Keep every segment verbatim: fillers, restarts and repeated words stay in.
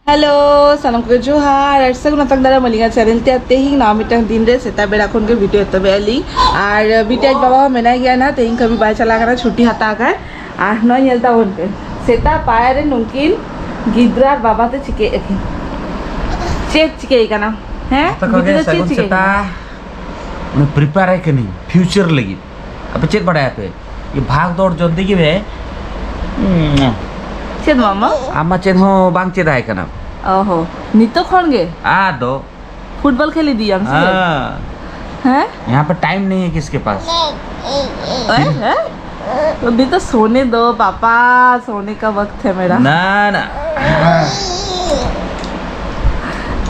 Hello, ᱥᱟᱱᱟᱢ ᱠᱚᱜᱮ ᱡᱚᱦᱟᱨ ᱟᱨ ᱥᱟᱹᱜᱩᱱ ᱟᱛᱟᱝ ᱫᱟᱨᱟᱢ ᱟᱹᱞᱤᱧᱟᱜ ᱪᱮᱱᱮᱞ ᱛᱮ᱾ ᱟᱨ ᱛᱮᱦᱮᱧ ᱱᱚᱣᱟ ᱢᱤᱫᱴᱟᱝ ᱫᱤᱱ ᱨᱮ ᱥᱮᱛᱟᱜ ᱵᱮᱲᱟ ᱠᱷᱚᱱ ᱜᱮ ᱵᱷᱤᱰᱤᱭᱳ ᱮᱛᱚᱦᱚᱵᱮᱜᱼᱟ ᱞᱤᱧ᱾ ᱟᱨ ᱵᱤᱴᱤ ᱟᱡ ᱵᱟᱵᱟ ᱦᱚᱸ ᱢᱮᱱᱟᱭ ᱜᱮᱭᱟ ᱱᱟ, ᱛᱮᱦᱮᱧ ᱠᱟᱹᱢᱤ ᱵᱟᱭ ᱪᱟᱞᱟᱣ ᱠᱟᱱᱟ, ᱪᱷᱩᱴᱤ ᱦᱟᱛᱟᱣ ᱟᱠᱟᱫ᱾ ᱟᱨ ᱱᱚᱜᱼᱚᱭ ᱧᱮᱞ ᱛᱟᱵᱚᱱ ᱯᱮ, ᱥᱮᱛᱟᱜ ᱯᱟᱭᱟᱨ ᱨᱮ ᱱᱩᱠᱤᱱ ᱜᱤᱫᱽᱨᱟᱹ ᱟᱨ ᱵᱟᱵᱟ ᱛᱮ ᱪᱤᱠᱟᱹᱭᱮᱫ ᱟᱹᱠᱤᱱ? ᱪᱮᱫ ᱪᱤᱠᱟᱹᱭ ᱠᱟᱱᱟ? ᱦᱮᱸ, ᱡᱚᱛᱚ ᱠᱚᱜᱮ ᱵᱷᱤᱛᱤᱨ ᱨᱮ ᱪᱮᱫ ᱥᱟᱹᱜᱩᱱ ᱪᱤᱠᱟᱹᱭ ᱠᱟᱱᱟ? ᱥᱮᱛᱟᱜ ᱢᱟᱱᱮ ᱯᱨᱤᱯᱮᱭᱟᱨ ᱟᱭ ᱠᱟᱹᱱᱟᱹᱧ ᱯᱷᱤᱭᱩᱪᱟᱨ ᱞᱟᱹᱜᱤᱫ᱾ ᱟᱯᱮ ᱪᱮᱫ ᱵᱟᱲᱟᱭᱟᱯᱮ? ᱵᱷᱟᱜᱽ ᱫᱚᱲ ᱡᱚᱞᱫᱤ ᱜᱮ ᱢᱮ᱾ ᱪᱮᱫ ᱢᱟᱢᱟ? ᱟᱢ ᱢᱟ ᱪᱮᱫ ᱦᱚᱸ ᱵᱟᱝ ᱪᱮᱫ ᱟᱭ ᱠᱟᱱᱟ᱾ ᱚᱦᱚ, ᱱᱤᱛᱚᱜ ᱠᱷᱚᱱ ᱜᱮ? ᱟᱫᱚ ᱯᱷᱩᱴᱵᱚᱞ ᱠᱷᱮᱞ ᱤᱫᱤᱭᱟᱢ ᱥᱮ ᱪᱮᱫ? ᱦᱮᱸ᱾ ᱦᱮᱸ? यहाँ पे टाइम नहीं है किसके पास। ᱮ? ᱦᱮᱸ? ᱟᱹᱵᱷᱤ ᱛᱚ ᱥᱳᱱᱮ ᱫᱚ ᱯᱟᱯᱟ, ᱥᱳᱱᱮ ᱠᱟ ᱣᱟᱠᱛ ᱦᱮ ᱢᱮᱨᱟ᱾ ᱱᱟ, ᱱᱟ᱾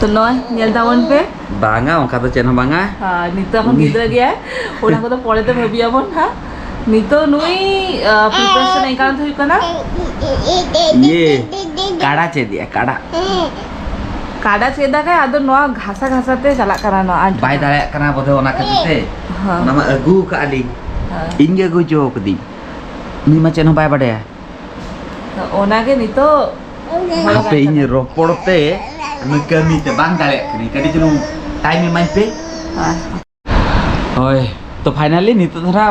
ᱛᱚ ᱱᱚᱜᱼᱚᱭ ᱧᱮᱞ ᱛᱟᱵᱚᱱ ᱯᱮ᱾ ᱵᱟᱝᱟ, ᱚᱱᱠᱟ ᱫᱚ ᱪᱮᱫ ᱦᱚᱸ ᱵᱟᱝᱟ᱾ ᱦᱮᱸ, ᱱᱤᱛᱚᱜ ᱦᱚᱸ ᱜᱤᱫᱽᱨᱟᱹ ᱜᱮᱭᱟᱭ, ᱚᱱᱟ ᱠᱚᱫᱚ ᱯᱚᱨᱮ ᱛᱮ ᱵᱷᱟᱹᱵᱤᱭᱟᱵᱚᱱ ᱦᱟᱸᱜ᱾ ᱱᱤᱛᱚᱜ ᱱᱩᱭ, ᱟ, ᱯᱨᱤᱯᱟᱨᱮᱥᱚᱱ ᱮᱭ ᱠᱟᱨᱚᱱ ᱛᱮ ᱦᱩᱭᱩᱜ ᱠᱟᱱᱟ᱾ ᱤᱭᱟᱹ, ᱠᱟᱲᱟ ᱪᱮᱫ ᱮᱭᱟ, ᱠᱟᱲᱟ᱾ ᱠᱟᱰᱟ ᱪᱮᱫ ᱫᱟᱠᱟᱭ, ᱟᱫᱚ ᱱᱚᱣᱟ ᱜᱷᱟᱥᱟ ᱜᱷᱟᱥᱟ ᱛᱮ ᱪᱟᱞᱟᱜ ᱠᱟᱱᱟ ᱱᱚᱣᱟ ᱟᱱᱴᱷᱩ᱾ ᱵᱟᱭ ᱫᱟᱲᱮᱭᱟᱜ ᱠᱟᱱᱟ ᱵᱚᱫᱷᱚᱭ, ᱚᱱᱟ ᱠᱷᱟᱹᱛᱤᱨ ᱛᱮ᱾ ᱦᱮᱸ᱾ ᱚᱱᱟ ᱢᱟ ᱟᱹᱜᱩ ᱟᱠᱟᱫ ᱞᱤᱧ᱾ ᱦᱮᱸ᱾ ᱤᱧ ᱜᱮ ᱟᱹᱜᱩ ᱦᱚᱪᱚ ᱠᱟᱹᱫᱤᱧ᱾ ᱱᱩᱭ ᱢᱟ ᱪᱮᱫ ᱦᱚᱸ ᱵᱟᱭ ᱵᱟᱰᱟᱭᱟ᱾ ᱚᱱᱟ ᱜᱮ ᱱᱤᱛᱚᱜ ᱦᱟᱯᱮ, ᱤᱧ ᱨᱚᱯᱚᱲ ᱛᱮ ᱱᱩᱭ ᱠᱟᱹᱢᱤ ᱛᱮ ᱵᱟᱝ ᱫᱟᱲᱮᱭᱟᱜ ᱠᱟᱹᱱᱟᱹᱧ, ᱠᱟᱹᱴᱤᱡ ᱪᱩᱞᱩᱝ ᱴᱟᱭᱤᱢ ᱮᱢᱟᱹᱧ ᱯᱮ᱾ ᱦᱮᱸ᱾ ᱦᱳᱭ, ᱛᱚ ᱯᱷᱟᱭᱱᱟᱞᱤ ᱱᱤᱛᱚᱜ ᱫᱷᱟᱨᱟ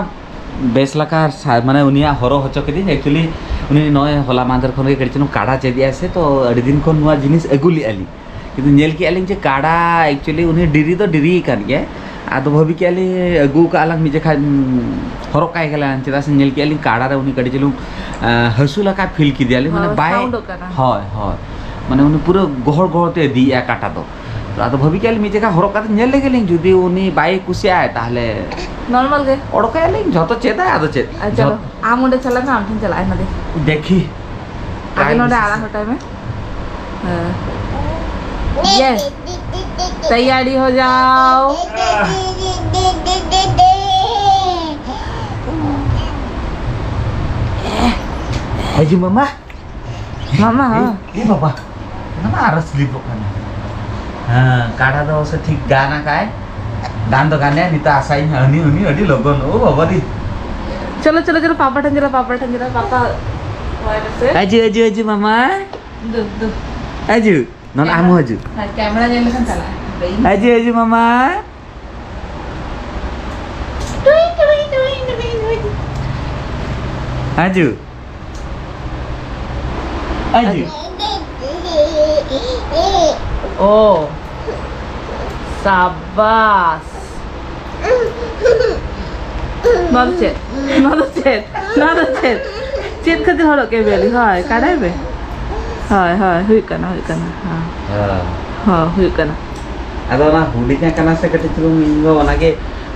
ᱵᱮᱥ ᱞᱮᱠᱟ ᱥᱟ-, ᱢᱟᱱᱮ ᱩᱱᱤᱭᱟᱜ ᱦᱚᱨᱚᱜ ᱦᱚᱪᱚ ᱠᱤᱫᱤᱧ᱾ ᱮᱠᱪᱩᱭᱮᱞᱤ ᱩᱱᱤ ᱱᱚᱜᱼᱚᱭ ᱦᱚᱞᱟ ᱢᱟᱦᱫᱮᱨ ᱠᱷᱚᱱ ᱜᱮ ᱠᱟᱹᱴᱤᱡ ᱪᱩᱞᱩᱝ ᱠᱟᱰᱟ ᱪᱮᱫ ᱮᱫᱟᱭ ᱥᱮ, ᱛᱚ ᱟᱹᱰᱤ ᱫᱤᱱ ᱠᱷᱚᱱ ᱱᱚᱣᱟ ᱡᱤᱱᱤᱥ ᱟᱹᱜᱩ ᱞᱮᱫᱼᱟ ᱞᱤᱧ, ᱠᱤᱱᱛᱩ ᱧᱮᱞ ᱠᱮᱫᱼᱟ ᱞᱤᱧ ᱡᱮ ᱠᱟᱰᱟ ᱮᱠᱪᱩᱭᱮᱞᱤ ᱩᱱᱤ ᱰᱮᱨᱤ ᱫᱚ ᱰᱮᱨᱤ ᱟᱠᱟᱱ ᱜᱮᱭᱟᱭ᱾ ᱟᱫᱚ ᱵᱷᱟᱹᱵᱤ ᱠᱮᱫᱼᱟ ᱞᱤᱧ ᱟᱹᱜᱩ ᱠᱟᱜᱼᱟ ᱞᱟᱝ ᱢᱤᱫ ᱡᱚᱠᱷᱟᱡ, ᱩᱢ, ᱦᱚᱨᱚᱜ ᱠᱟᱭ ᱜᱮᱞᱟᱝ, ᱪᱮᱫᱟᱜ ᱥᱮ ᱧᱮᱞ ᱠᱮᱫᱼᱟ ᱞᱤᱧ ᱠᱟᱰᱟ ᱨᱮ ᱩᱱᱤ ᱠᱟᱹᱴᱤᱡ ᱪᱩᱞᱩᱝ, ᱟᱸ, ᱦᱟᱹᱥᱩ ᱞᱮᱠᱟ ᱯᱷᱤᱞ ᱠᱮᱫᱮᱭᱟ ᱞᱤᱧ, ᱢᱟᱱᱮ ᱦᱳᱭ, ᱵᱟᱭ, ᱥᱟᱣᱩᱱᱰᱚᱜ ᱠᱟᱱᱟ᱾ ᱦᱳᱭ, ᱦᱳᱭ, ᱢᱟᱱᱮ ᱩᱱᱤ ᱯᱩᱨᱟᱹ ᱜᱚᱦᱚᱲ ᱜᱚᱦᱚᱲ ᱛᱮ ᱤᱫᱤᱭᱮᱫᱼᱟ ᱠᱟᱴᱟ ᱫᱚ᱾ ᱛᱚ ᱟᱫᱚ ᱵᱷᱟᱹᱵᱤ ᱠᱮᱫᱼᱟ ᱞᱤᱧ ᱢᱤᱫ ᱡᱟᱭᱜᱟ ᱦᱚᱨᱚᱜ ᱠᱟᱛᱮ ᱧᱮᱞ ᱞᱮᱜᱮ ᱞᱤᱧ, ᱡᱩᱫᱤ ᱩᱱᱤ ᱵᱟᱭ ᱠᱩᱥᱤᱭᱟᱜᱼᱟᱭ ᱛᱟᱦᱞᱮ ᱱᱚᱨᱢᱟᱞ ᱜᱮ᱾ ᱚᱰᱚᱠᱟᱭᱟ ᱞᱤᱧ, ᱡᱷᱚᱛᱚ ᱪᱮᱫᱟᱭ ᱟᱫᱚ ᱪᱮᱫ᱾ ᱟᱨ ᱪᱚᱞᱚ, ᱡᱷᱚᱛ- ᱟᱢ ᱚᱸᱰᱮ ᱪᱟᱞᱟᱜ ᱢᱮ, ᱟᱢ ᱴᱷᱮᱱ ᱪᱟᱞᱟᱜ ᱟᱭ ᱱᱚᱰᱮ᱾ ᱫᱮᱠᱷᱤ᱾ ᱟᱜᱮ ᱱᱚᱰᱮ ᱟᱲᱟᱜ ᱦᱚᱴᱚᱭ ᱢᱮ᱾ ᱦᱮᱸ᱾ ᱤᱭᱮ᱾ ᱛᱮᱭᱟᱨᱤ ᱦᱳ ᱡᱟᱣ᱾ ᱦᱤᱡᱩᱜ ᱢᱟᱢᱟ᱾ ᱢᱟᱢᱟ, ᱮ, ᱦᱚᱸ᱾ ᱮ ᱵᱟᱵᱟ, ᱚᱱᱟ ᱢᱟ ᱟᱨᱚ ᱥᱞᱤᱯᱚᱜ ᱠᱟᱱᱟ᱾ ᱦᱮᱸ, ᱠᱟᱰᱟ ᱫᱚ ᱥᱮ ᱴᱷᱤᱠ ᱜᱟᱱ ᱟᱠᱟᱭ᱾ ᱜᱟᱱ ᱫᱚ ᱜᱟᱱᱮ, ᱱᱤᱛᱚᱜ ᱟᱥᱟᱭᱟᱹᱧ ᱦᱟᱹᱱᱤ, ᱩᱱᱤ ᱟᱹᱰᱤ ᱞᱚᱜᱚᱱ᱾ ᱳ ᱵᱟᱵᱟ ᱨᱮ᱾ ᱪᱚᱞᱚ, ᱪᱚᱞᱚ, ᱪᱚᱞᱚ, ᱯᱟᱯᱟ ᱴᱷᱮᱱ ᱪᱚᱞᱚ, ᱯᱟᱯᱟ ᱴᱷᱮᱱ ᱪᱚᱞᱚ, ᱯᱟᱯᱟ᱾ ᱦᱳᱭ ᱢᱮᱥᱮ᱾ ᱟᱡᱩ, ᱟᱡᱩ, ᱟᱡᱩ, ᱢᱟᱢᱟ᱾ ᱫᱩ, ᱫᱩ᱾ ᱟᱡᱩ, ᱱᱚᱰᱮ ᱟᱢ ᱦᱚᱸ ᱦᱤᱡᱩᱜ᱾ ᱦᱮᱸ, ᱠᱮᱢᱮᱨᱟ ᱧᱮᱞ ᱞᱮᱠᱷᱟᱱ ᱪᱟᱞᱟᱜᱼᱟ᱾ ᱟᱡᱩ, ᱟᱡᱩ ᱢᱟᱢᱟ᱾ ᱟᱡᱩ᱾ ᱟᱡᱩ᱾ ᱚ᱾ ᱥᱟᱵᱟᱥ᱾ ᱱᱚᱣᱟ ᱫᱚ ᱪᱮᱫ? ᱱᱚᱣᱟ ᱫᱚ ᱪᱮᱫ? ᱱᱚᱣᱟ ᱫᱚ ᱪᱮᱫ? ᱪᱮᱫ ᱠᱷᱟᱹᱛᱤᱨ ᱦᱚᱨᱚᱜ ᱠᱮᱫ ᱵᱮᱞᱤ? ᱦᱳᱭ, ᱠᱟᱰᱟᱭ ᱢᱮ᱾ ᱦᱳᱭ, ᱦᱳᱭ, ᱦᱩᱭᱩᱜ ᱠᱟᱱᱟ, ᱦᱩᱭᱩᱜ ᱠᱟᱱᱟ᱾ ᱦᱮᱸ᱾ ᱦᱮᱸ᱾ ᱦᱚᱸ, ᱦᱩᱭᱩᱜ ᱠᱟᱱᱟ᱾ ᱟᱫᱚ ᱚᱱᱟ ᱦᱩᱰᱤᱧᱟᱜ ᱠᱟᱱᱟ ᱥᱮ ᱠᱟᱹᱴᱤᱡ ᱪᱩᱞᱩᱝ, ᱤᱧ ᱫᱚ ᱚᱱᱟᱜᱮ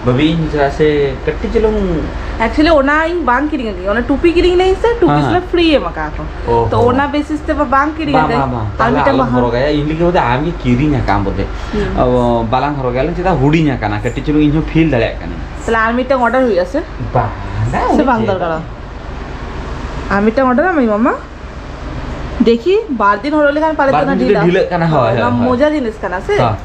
ᱵᱷᱟᱹᱵᱤᱭᱮᱫ ᱤᱧ, ᱪᱮᱫᱟᱜ ᱥᱮ ᱠᱟᱹᱴᱤᱡ ᱪᱩᱞᱩᱝ Actually, ᱚᱱᱟ ᱤᱧ ᱵᱟᱝ ᱠᱤᱨᱤᱧ ᱟᱹᱫᱤᱧᱟ, ᱚᱱᱟ ᱴᱩᱯᱤ ᱠᱤᱨᱤᱧ ᱞᱟᱹᱭᱟᱹᱧ ᱥᱮ, ᱴᱩᱯᱤ ᱦᱮᱸ, ᱦᱮᱸ᱾ ᱥᱮ free ᱮᱢ ᱟᱠᱟᱫ ᱠᱚ᱾ ᱚ ᱛᱚ, ᱦᱚᱸ᱾ ᱚᱱᱟ basis ᱛᱮ ᱵᱟᱝ ᱠᱤᱨᱤᱧ ᱵᱟᱝ, ᱟᱹᱫᱟᱹᱧ᱾ ᱵᱟᱝ, ᱵᱟᱝ᱾ ᱟᱨ ᱛᱟᱦᱞᱮ ᱢᱤᱫᱴᱮᱱ ᱟᱞᱚᱢ ᱵᱟᱦᱟ ᱦᱚᱨᱚᱜᱟ᱾ ᱤᱧ ᱞᱟᱹᱜᱤᱫ ᱵᱚᱞᱛᱮ ᱟᱢ ᱜᱮ ᱠᱤᱨᱤᱧ ᱟᱠᱟᱫ ᱟᱢ ᱵᱚᱞᱛᱮ᱾ ᱦᱩᱸ᱾ ᱚ, ᱵᱟᱞᱟᱝ ᱦᱚᱨᱚᱜᱟ, ᱟᱞᱮ ᱪᱮᱫᱟᱜ ᱦᱩᱰᱤᱧ ᱟᱠᱟᱱᱟ, ᱠᱟᱹᱴᱤᱡ ᱪᱩᱞᱩᱝ ᱤᱧ ᱦᱚᱸ feel ᱫᱟᱲᱮᱭᱟᱜ ᱠᱟᱱᱟᱹᱧ᱾ ᱛᱟᱦᱞᱮ ᱟᱨ ᱢᱤᱫᱴᱟᱝ order ᱦᱩᱭᱩᱜᱼᱟ ᱥᱮ? ᱵᱟᱝ, ᱥᱮ ᱵᱟᱝ ᱪᱮᱫ? ᱫᱚᱨᱠᱟᱨᱟ? ᱟᱨ ᱢᱤᱫᱴᱟᱝ order ᱟᱢᱟᱹᱧ ᱢᱟᱢᱟ᱾ ᱫᱮᱠᱷᱤ, ᱵᱟᱨ ᱫᱤᱱ ᱦᱚᱨᱚᱜ ᱞᱮᱠᱷᱟᱱ ᱯᱟᱞᱮ ᱵᱟᱨ ᱛᱚ ᱚᱱᱟ ᱫᱤᱱ ᱡᱩᱫᱤ ᱰᱷᱤᱞᱟ᱾ ᱰᱷᱤᱞᱟᱹᱜ ᱠᱟᱱᱟ, ᱦᱳᱭ, ᱚᱱᱟ ᱦᱳᱭ, ᱦᱳᱭ᱾ ᱢᱚᱡᱟ ᱡᱤᱱᱤᱥ ᱠᱟᱱᱟ ᱥᱮ? ᱦᱮᱸ᱾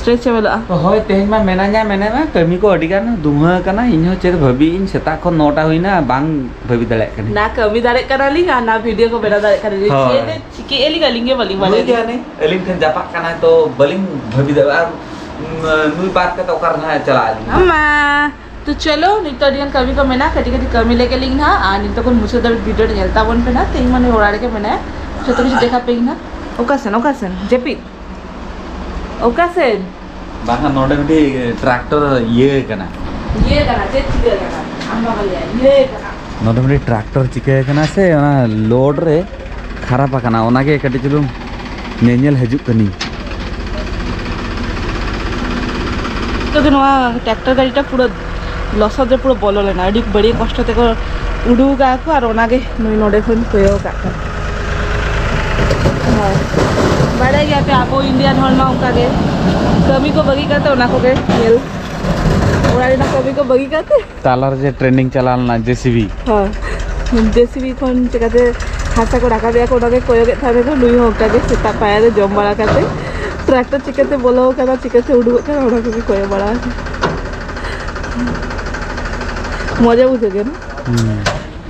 Stretchable ᱚᱜᱼᱟ᱾ ᱦᱳᱭ, ᱛᱮᱦᱮᱧ ᱢᱟ ᱢᱮᱱᱟᱧᱟ, ᱢᱮᱱᱮ ᱢᱟ ᱠᱟᱹᱢᱤ ᱠᱚ ᱟᱹᱰᱤ ᱜᱟᱱ ᱫᱩᱢᱦᱟᱹ ᱠᱟᱱᱟ, ᱤᱧ ᱦᱚᱸ ᱪᱮᱫ ᱵᱷᱟᱹᱵᱤ ᱤᱧ, ᱥᱮᱛᱟᱜ ᱠᱷᱚᱱ ᱱᱚᱴᱟ ᱦᱩᱭᱱᱟ, ᱵᱟᱝ ᱵᱷᱟᱹᱵᱤ ᱫᱟᱲᱮᱭᱟᱜ ᱠᱟᱱᱟᱹᱧ᱾ ᱱᱟ ᱠᱟᱹᱢᱤ ᱫᱟᱲᱮᱭᱟᱜ ᱠᱟᱱᱟᱞᱤᱧ ᱟᱨ ᱱᱟ video ᱠᱚ ᱵᱮᱱᱟᱣ ᱫᱟᱲᱮᱭᱟᱜ ᱠᱟᱱᱟᱞᱤᱧ᱾ ᱦᱳᱭ᱾ ᱪᱮᱫ ᱮ ᱪᱤᱠᱟᱹᱭᱮᱫ ᱞᱤᱧ ᱟᱹᱞᱤᱧ ᱜᱮ ᱵᱟᱹᱞᱤᱧ ᱱᱩᱭ ᱵᱟᱲᱟᱭᱟ᱾ ᱜᱮ ᱦᱟᱱᱮ ᱟᱹᱞᱤᱧ ᱴᱷᱮᱱ ᱡᱟᱯᱟᱜ ᱠᱟᱱᱟᱭ, ᱛᱚ ᱵᱟᱹᱞᱤᱧ ᱵᱷᱟᱹᱵᱤ ᱫᱟᱲᱮᱭᱟᱜᱼᱟ᱾ ᱟᱨ, ᱩᱢ, ᱱᱩᱭ ᱵᱟᱫ ᱠᱟᱛᱮ ᱚᱠᱟ ᱨᱮ ᱦᱟᱸᱜ ᱪᱟᱞᱟᱜ ᱟᱹᱞᱤᱧ? ᱟᱢᱟ᱾ ᱛᱚ ᱪᱚᱞᱚ, ᱱᱤᱛᱚᱜ ᱟᱹᱰᱤ ᱜᱟᱱ ᱠᱟᱹᱢᱤ ᱠᱚ ᱢᱮᱱᱟᱜᱼᱟ, ᱠᱟᱹᱴᱤᱡ ᱠᱟᱹᱴᱤᱡ ᱠᱟᱹᱢᱤ ᱞᱮᱜᱮ ᱞᱤᱧ ᱦᱟᱸᱜ, ᱟᱨ ᱱᱤᱛᱚᱜ ᱠᱷᱚᱱ ᱢᱩᱪᱟᱹᱫ ᱫᱷᱟᱹᱵᱤᱡ video ᱨᱮ ᱧᱮᱞ ᱛᱟᱵᱚᱱ ᱯᱮ ᱱᱟᱜ᱾ ᱛᱮᱦᱮᱧ ᱢᱟᱱᱮ ᱚᱲᱟᱜ ᱨᱮᱜᱮ ᱢᱮᱱᱟᱭᱟ, ᱡᱚᱛᱚ ᱠᱤᱪᱷᱩ ᱫᱮᱠᱷᱟ ᱯᱮ ᱱᱟᱜ᱾ ᱚᱠᱟ ᱥᱮᱱ, ᱚᱠᱟ ᱥᱮᱱ? ᱡᱟᱹᱯᱤᱫ? ᱚᱠᱟ ᱥᱮᱱ? ᱵᱟᱝᱠᱷᱟᱱ ᱱᱚᱰᱮ ᱢᱤᱫᱴᱤᱡ tractor ᱤᱭᱟᱹ ᱠᱟᱱᱟ᱾ ᱤᱭᱟᱹ ᱠᱟᱱᱟ, ᱪᱮᱫ ᱪᱤᱠᱟᱹ ᱠᱟᱱᱟ? ᱟᱢ ᱵᱟᱵᱟ ᱞᱟᱹᱭᱟ, ᱤᱭᱟᱹ ᱠᱟᱱᱟ᱾ ᱱᱚᱰᱮ ᱢᱤᱫᱴᱤᱡ tractor ᱪᱤᱠᱟᱹ ᱠᱟᱱᱟ ᱥᱮ, ᱚᱱᱟ load ᱨᱮ ᱠᱷᱟᱨᱟᱯ ᱟᱠᱟᱱᱟ, ᱚᱱᱟᱜᱮ ᱠᱟᱹᱴᱤᱡ ᱪᱩᱞᱩᱝ ᱧᱮᱧᱮᱞ ᱦᱤᱡᱩᱜ ᱠᱟᱹᱱᱟᱹᱧ᱾ ᱱᱤᱛᱚᱜ ᱜᱮ ᱱᱚᱣᱟ tractor ᱜᱟᱹᱰᱤᱴᱟ ᱯᱩᱨᱟᱹ ᱞᱚᱥᱚᱫ ᱨᱮ ᱯᱩᱨᱟᱹ ᱵᱚᱞᱚ ᱞᱮᱱᱟ, ᱟᱹᱰᱤ ᱵᱟᱹᱲᱤᱡ ᱠᱚᱥᱴᱚ ᱛᱮᱠᱚ ᱩᱰᱩᱠ ᱟᱠᱟᱫ ᱠᱚ, ᱟᱨ ᱚᱱᱟᱜᱮ ᱱᱩᱭ ᱱᱚᱰᱮ ᱠᱷᱚᱱ ᱠᱚᱭᱚᱜ ᱟᱠᱟᱫ ᱠᱚᱣᱟ᱾ ᱦᱳᱭ, ᱵᱟᱲᱟᱭ ᱜᱮᱭᱟ ᱯᱮ, ᱟᱵᱚ Indian ᱦᱚᱲ ᱢᱟ ᱚᱱᱠᱟ ᱜᱮ, ᱠᱟᱹᱢᱤ ᱠᱚ ᱵᱟᱹᱜᱤ ᱠᱟᱛᱮ, ᱚᱱᱟ ᱠᱚᱜᱮ ᱧᱮᱞ, ᱚᱲᱟᱜ ᱨᱮᱱᱟᱜ ᱠᱟᱹᱢᱤ ᱠᱚ ᱵᱟᱹᱜᱤ ᱠᱟᱛᱮ᱾ ᱛᱟᱞᱟ ᱨᱮ ᱡᱮ training ᱪᱟᱞᱟᱣ ᱞᱮᱱᱟ, JCB᱾ ᱦᱳᱭ, JCB ᱠᱷᱚᱱ ᱪᱤᱠᱟᱛᱮ ᱦᱟᱥᱟ ᱠᱚ ᱨᱟᱠᱟᱵᱮᱜᱼᱟ ᱠᱚ, ᱚᱱᱟᱜᱮ ᱠᱚᱭᱚᱜᱮᱫ ᱛᱟᱦᱮᱸ ᱠᱚ᱾ ᱱᱩᱭ ᱦᱚᱸ ᱚᱱᱠᱟ ᱜᱮ ᱥᱮᱛᱟᱜ ᱯᱟᱭᱟᱨ ᱨᱮ ᱡᱚᱢ ᱵᱟᱲᱟ ᱠᱟᱛᱮ, tractor ᱪᱤᱠᱟᱛᱮ ᱵᱚᱞᱚ ᱟᱠᱟᱱᱟ, ᱪᱤᱠᱟᱛᱮ ᱩᱰᱩᱠᱚᱜ ᱠᱟᱱᱟ, ᱚᱱᱟ ᱠᱚᱜᱮ ᱠᱚᱭᱚᱜ ᱵᱟᱲᱟ᱾ ᱢᱚᱡᱟ ᱵᱩᱡᱷᱟᱹᱜ ᱠᱟᱱᱟ᱾ ᱦᱩᱸ᱾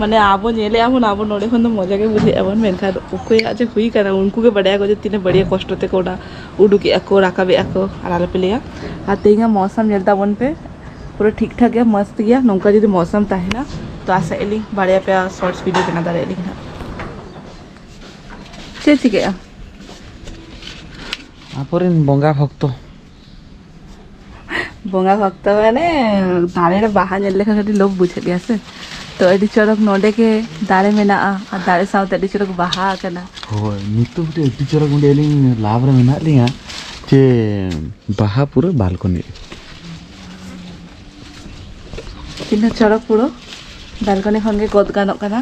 ᱢᱟᱱᱮ ᱟᱵᱚ ᱧᱮᱞᱮᱫᱼᱟ ᱵᱚᱱ, ᱟᱵᱚ ᱱᱚᱰᱮ ᱠᱷᱚᱱ ᱫᱚ ᱢᱚᱡᱟ ᱜᱮ ᱵᱩᱡᱷᱟᱹᱜᱼᱟ ᱵᱚᱱ, ᱢᱮᱱᱠᱷᱟᱱ ᱚᱠᱚᱭᱟᱜ ᱡᱮ ᱦᱩᱭ ᱠᱟᱱᱟ, ᱩᱱᱠᱩ ᱜᱮ ᱵᱟᱰᱟᱭᱟ ᱠᱚ ᱡᱮ ᱛᱤᱱᱟᱹᱜ ᱵᱟᱹᱲᱤᱡ ᱠᱚᱥᱴᱚ ᱛᱮᱠᱚ ᱚᱱᱟ ᱩᱰᱩᱠᱮᱜᱼᱟ ᱠᱚ, ᱨᱟᱠᱟᱵᱮᱜᱼᱟ ᱠᱚ᱾ ᱟᱨ ᱟᱞᱚᱯᱮ ᱞᱟᱹᱭᱟ, ᱟᱨ ᱛᱮᱦᱮᱧᱟᱜ ᱢᱚᱣᱥᱟᱢ ᱧᱮᱞ ᱛᱟᱵᱚᱱ ᱯᱮ, ᱯᱩᱨᱟᱹ ᱴᱷᱤᱠ ᱴᱷᱟᱠ ᱜᱮᱭᱟ, ᱢᱚᱡᱽ ᱜᱮᱭᱟ᱾ ᱱᱚᱝᱠᱟ ᱡᱩᱫᱤ ᱢᱚᱣᱥᱟᱢ ᱛᱟᱦᱮᱱᱟ, ᱛᱚ ᱟᱥᱟᱭᱮᱫᱼᱟ ᱞᱤᱧ ᱵᱟᱨᱭᱟ ᱯᱮᱭᱟ shorts video ᱵᱮᱱᱟᱣ ᱫᱟᱲᱮᱭᱟᱜ ᱞᱤᱧ ᱦᱟᱸᱜ᱾ ᱪᱮᱫ ᱪᱤᱠᱟᱹᱜᱼᱟ? ᱟᱵᱚᱨᱮᱱ ᱵᱚᱸᱜᱟ ᱵᱷᱚᱠᱛᱚ᱾ ᱵᱚᱸᱜᱟ ᱵᱷᱚᱠᱛᱚ ᱢᱟᱱᱮ ᱫᱟᱨᱮ ᱨᱮ ᱵᱟᱦᱟ ᱧᱮᱞ ᱞᱮᱠᱷᱟᱱ ᱠᱟᱹᱴᱤᱡ ᱞᱳᱵᱷ ᱵᱩᱡᱷᱟᱹᱜ ᱜᱮᱭᱟ ᱥᱮ᱾ ᱛᱚ ᱟᱹᱰᱤ ᱪᱚᱨᱚᱠ ᱱᱚᱰᱮ ᱜᱮ ᱫᱟᱨᱮ ᱢᱮᱱᱟᱜᱼᱟ, ᱟᱨ ᱫᱟᱨᱮ ᱥᱟᱶᱛᱮ ᱟᱹᱰᱤ ᱪᱚᱨᱚᱠ ᱵᱟᱦᱟ ᱟᱠᱟᱱᱟ᱾ ᱦᱳᱭ, ᱱᱤᱛᱚᱜ ᱠᱟᱹᱴᱤᱡ ᱟᱹᱰᱤ ᱪᱚᱨᱚᱠ ᱚᱸᱰᱮ ᱟᱹᱞᱤᱧ ᱞᱟᱵᱷ ᱨᱮ ᱢᱮᱱᱟᱜ ᱞᱤᱧᱟ ᱡᱮ ᱵᱟᱦᱟ ᱯᱩᱨᱟᱹ ᱵᱟᱞᱠᱚᱱᱤ ᱨᱮ᱾ ᱛᱤᱱᱟᱹᱜ ᱪᱚᱨᱚᱠ ᱯᱩᱨᱟᱹ ᱵᱮᱞᱠᱚᱱᱤ ᱠᱷᱚᱱ ᱜᱮ ᱜᱚᱫ ᱜᱟᱱᱚᱜ ᱠᱟᱱᱟ᱾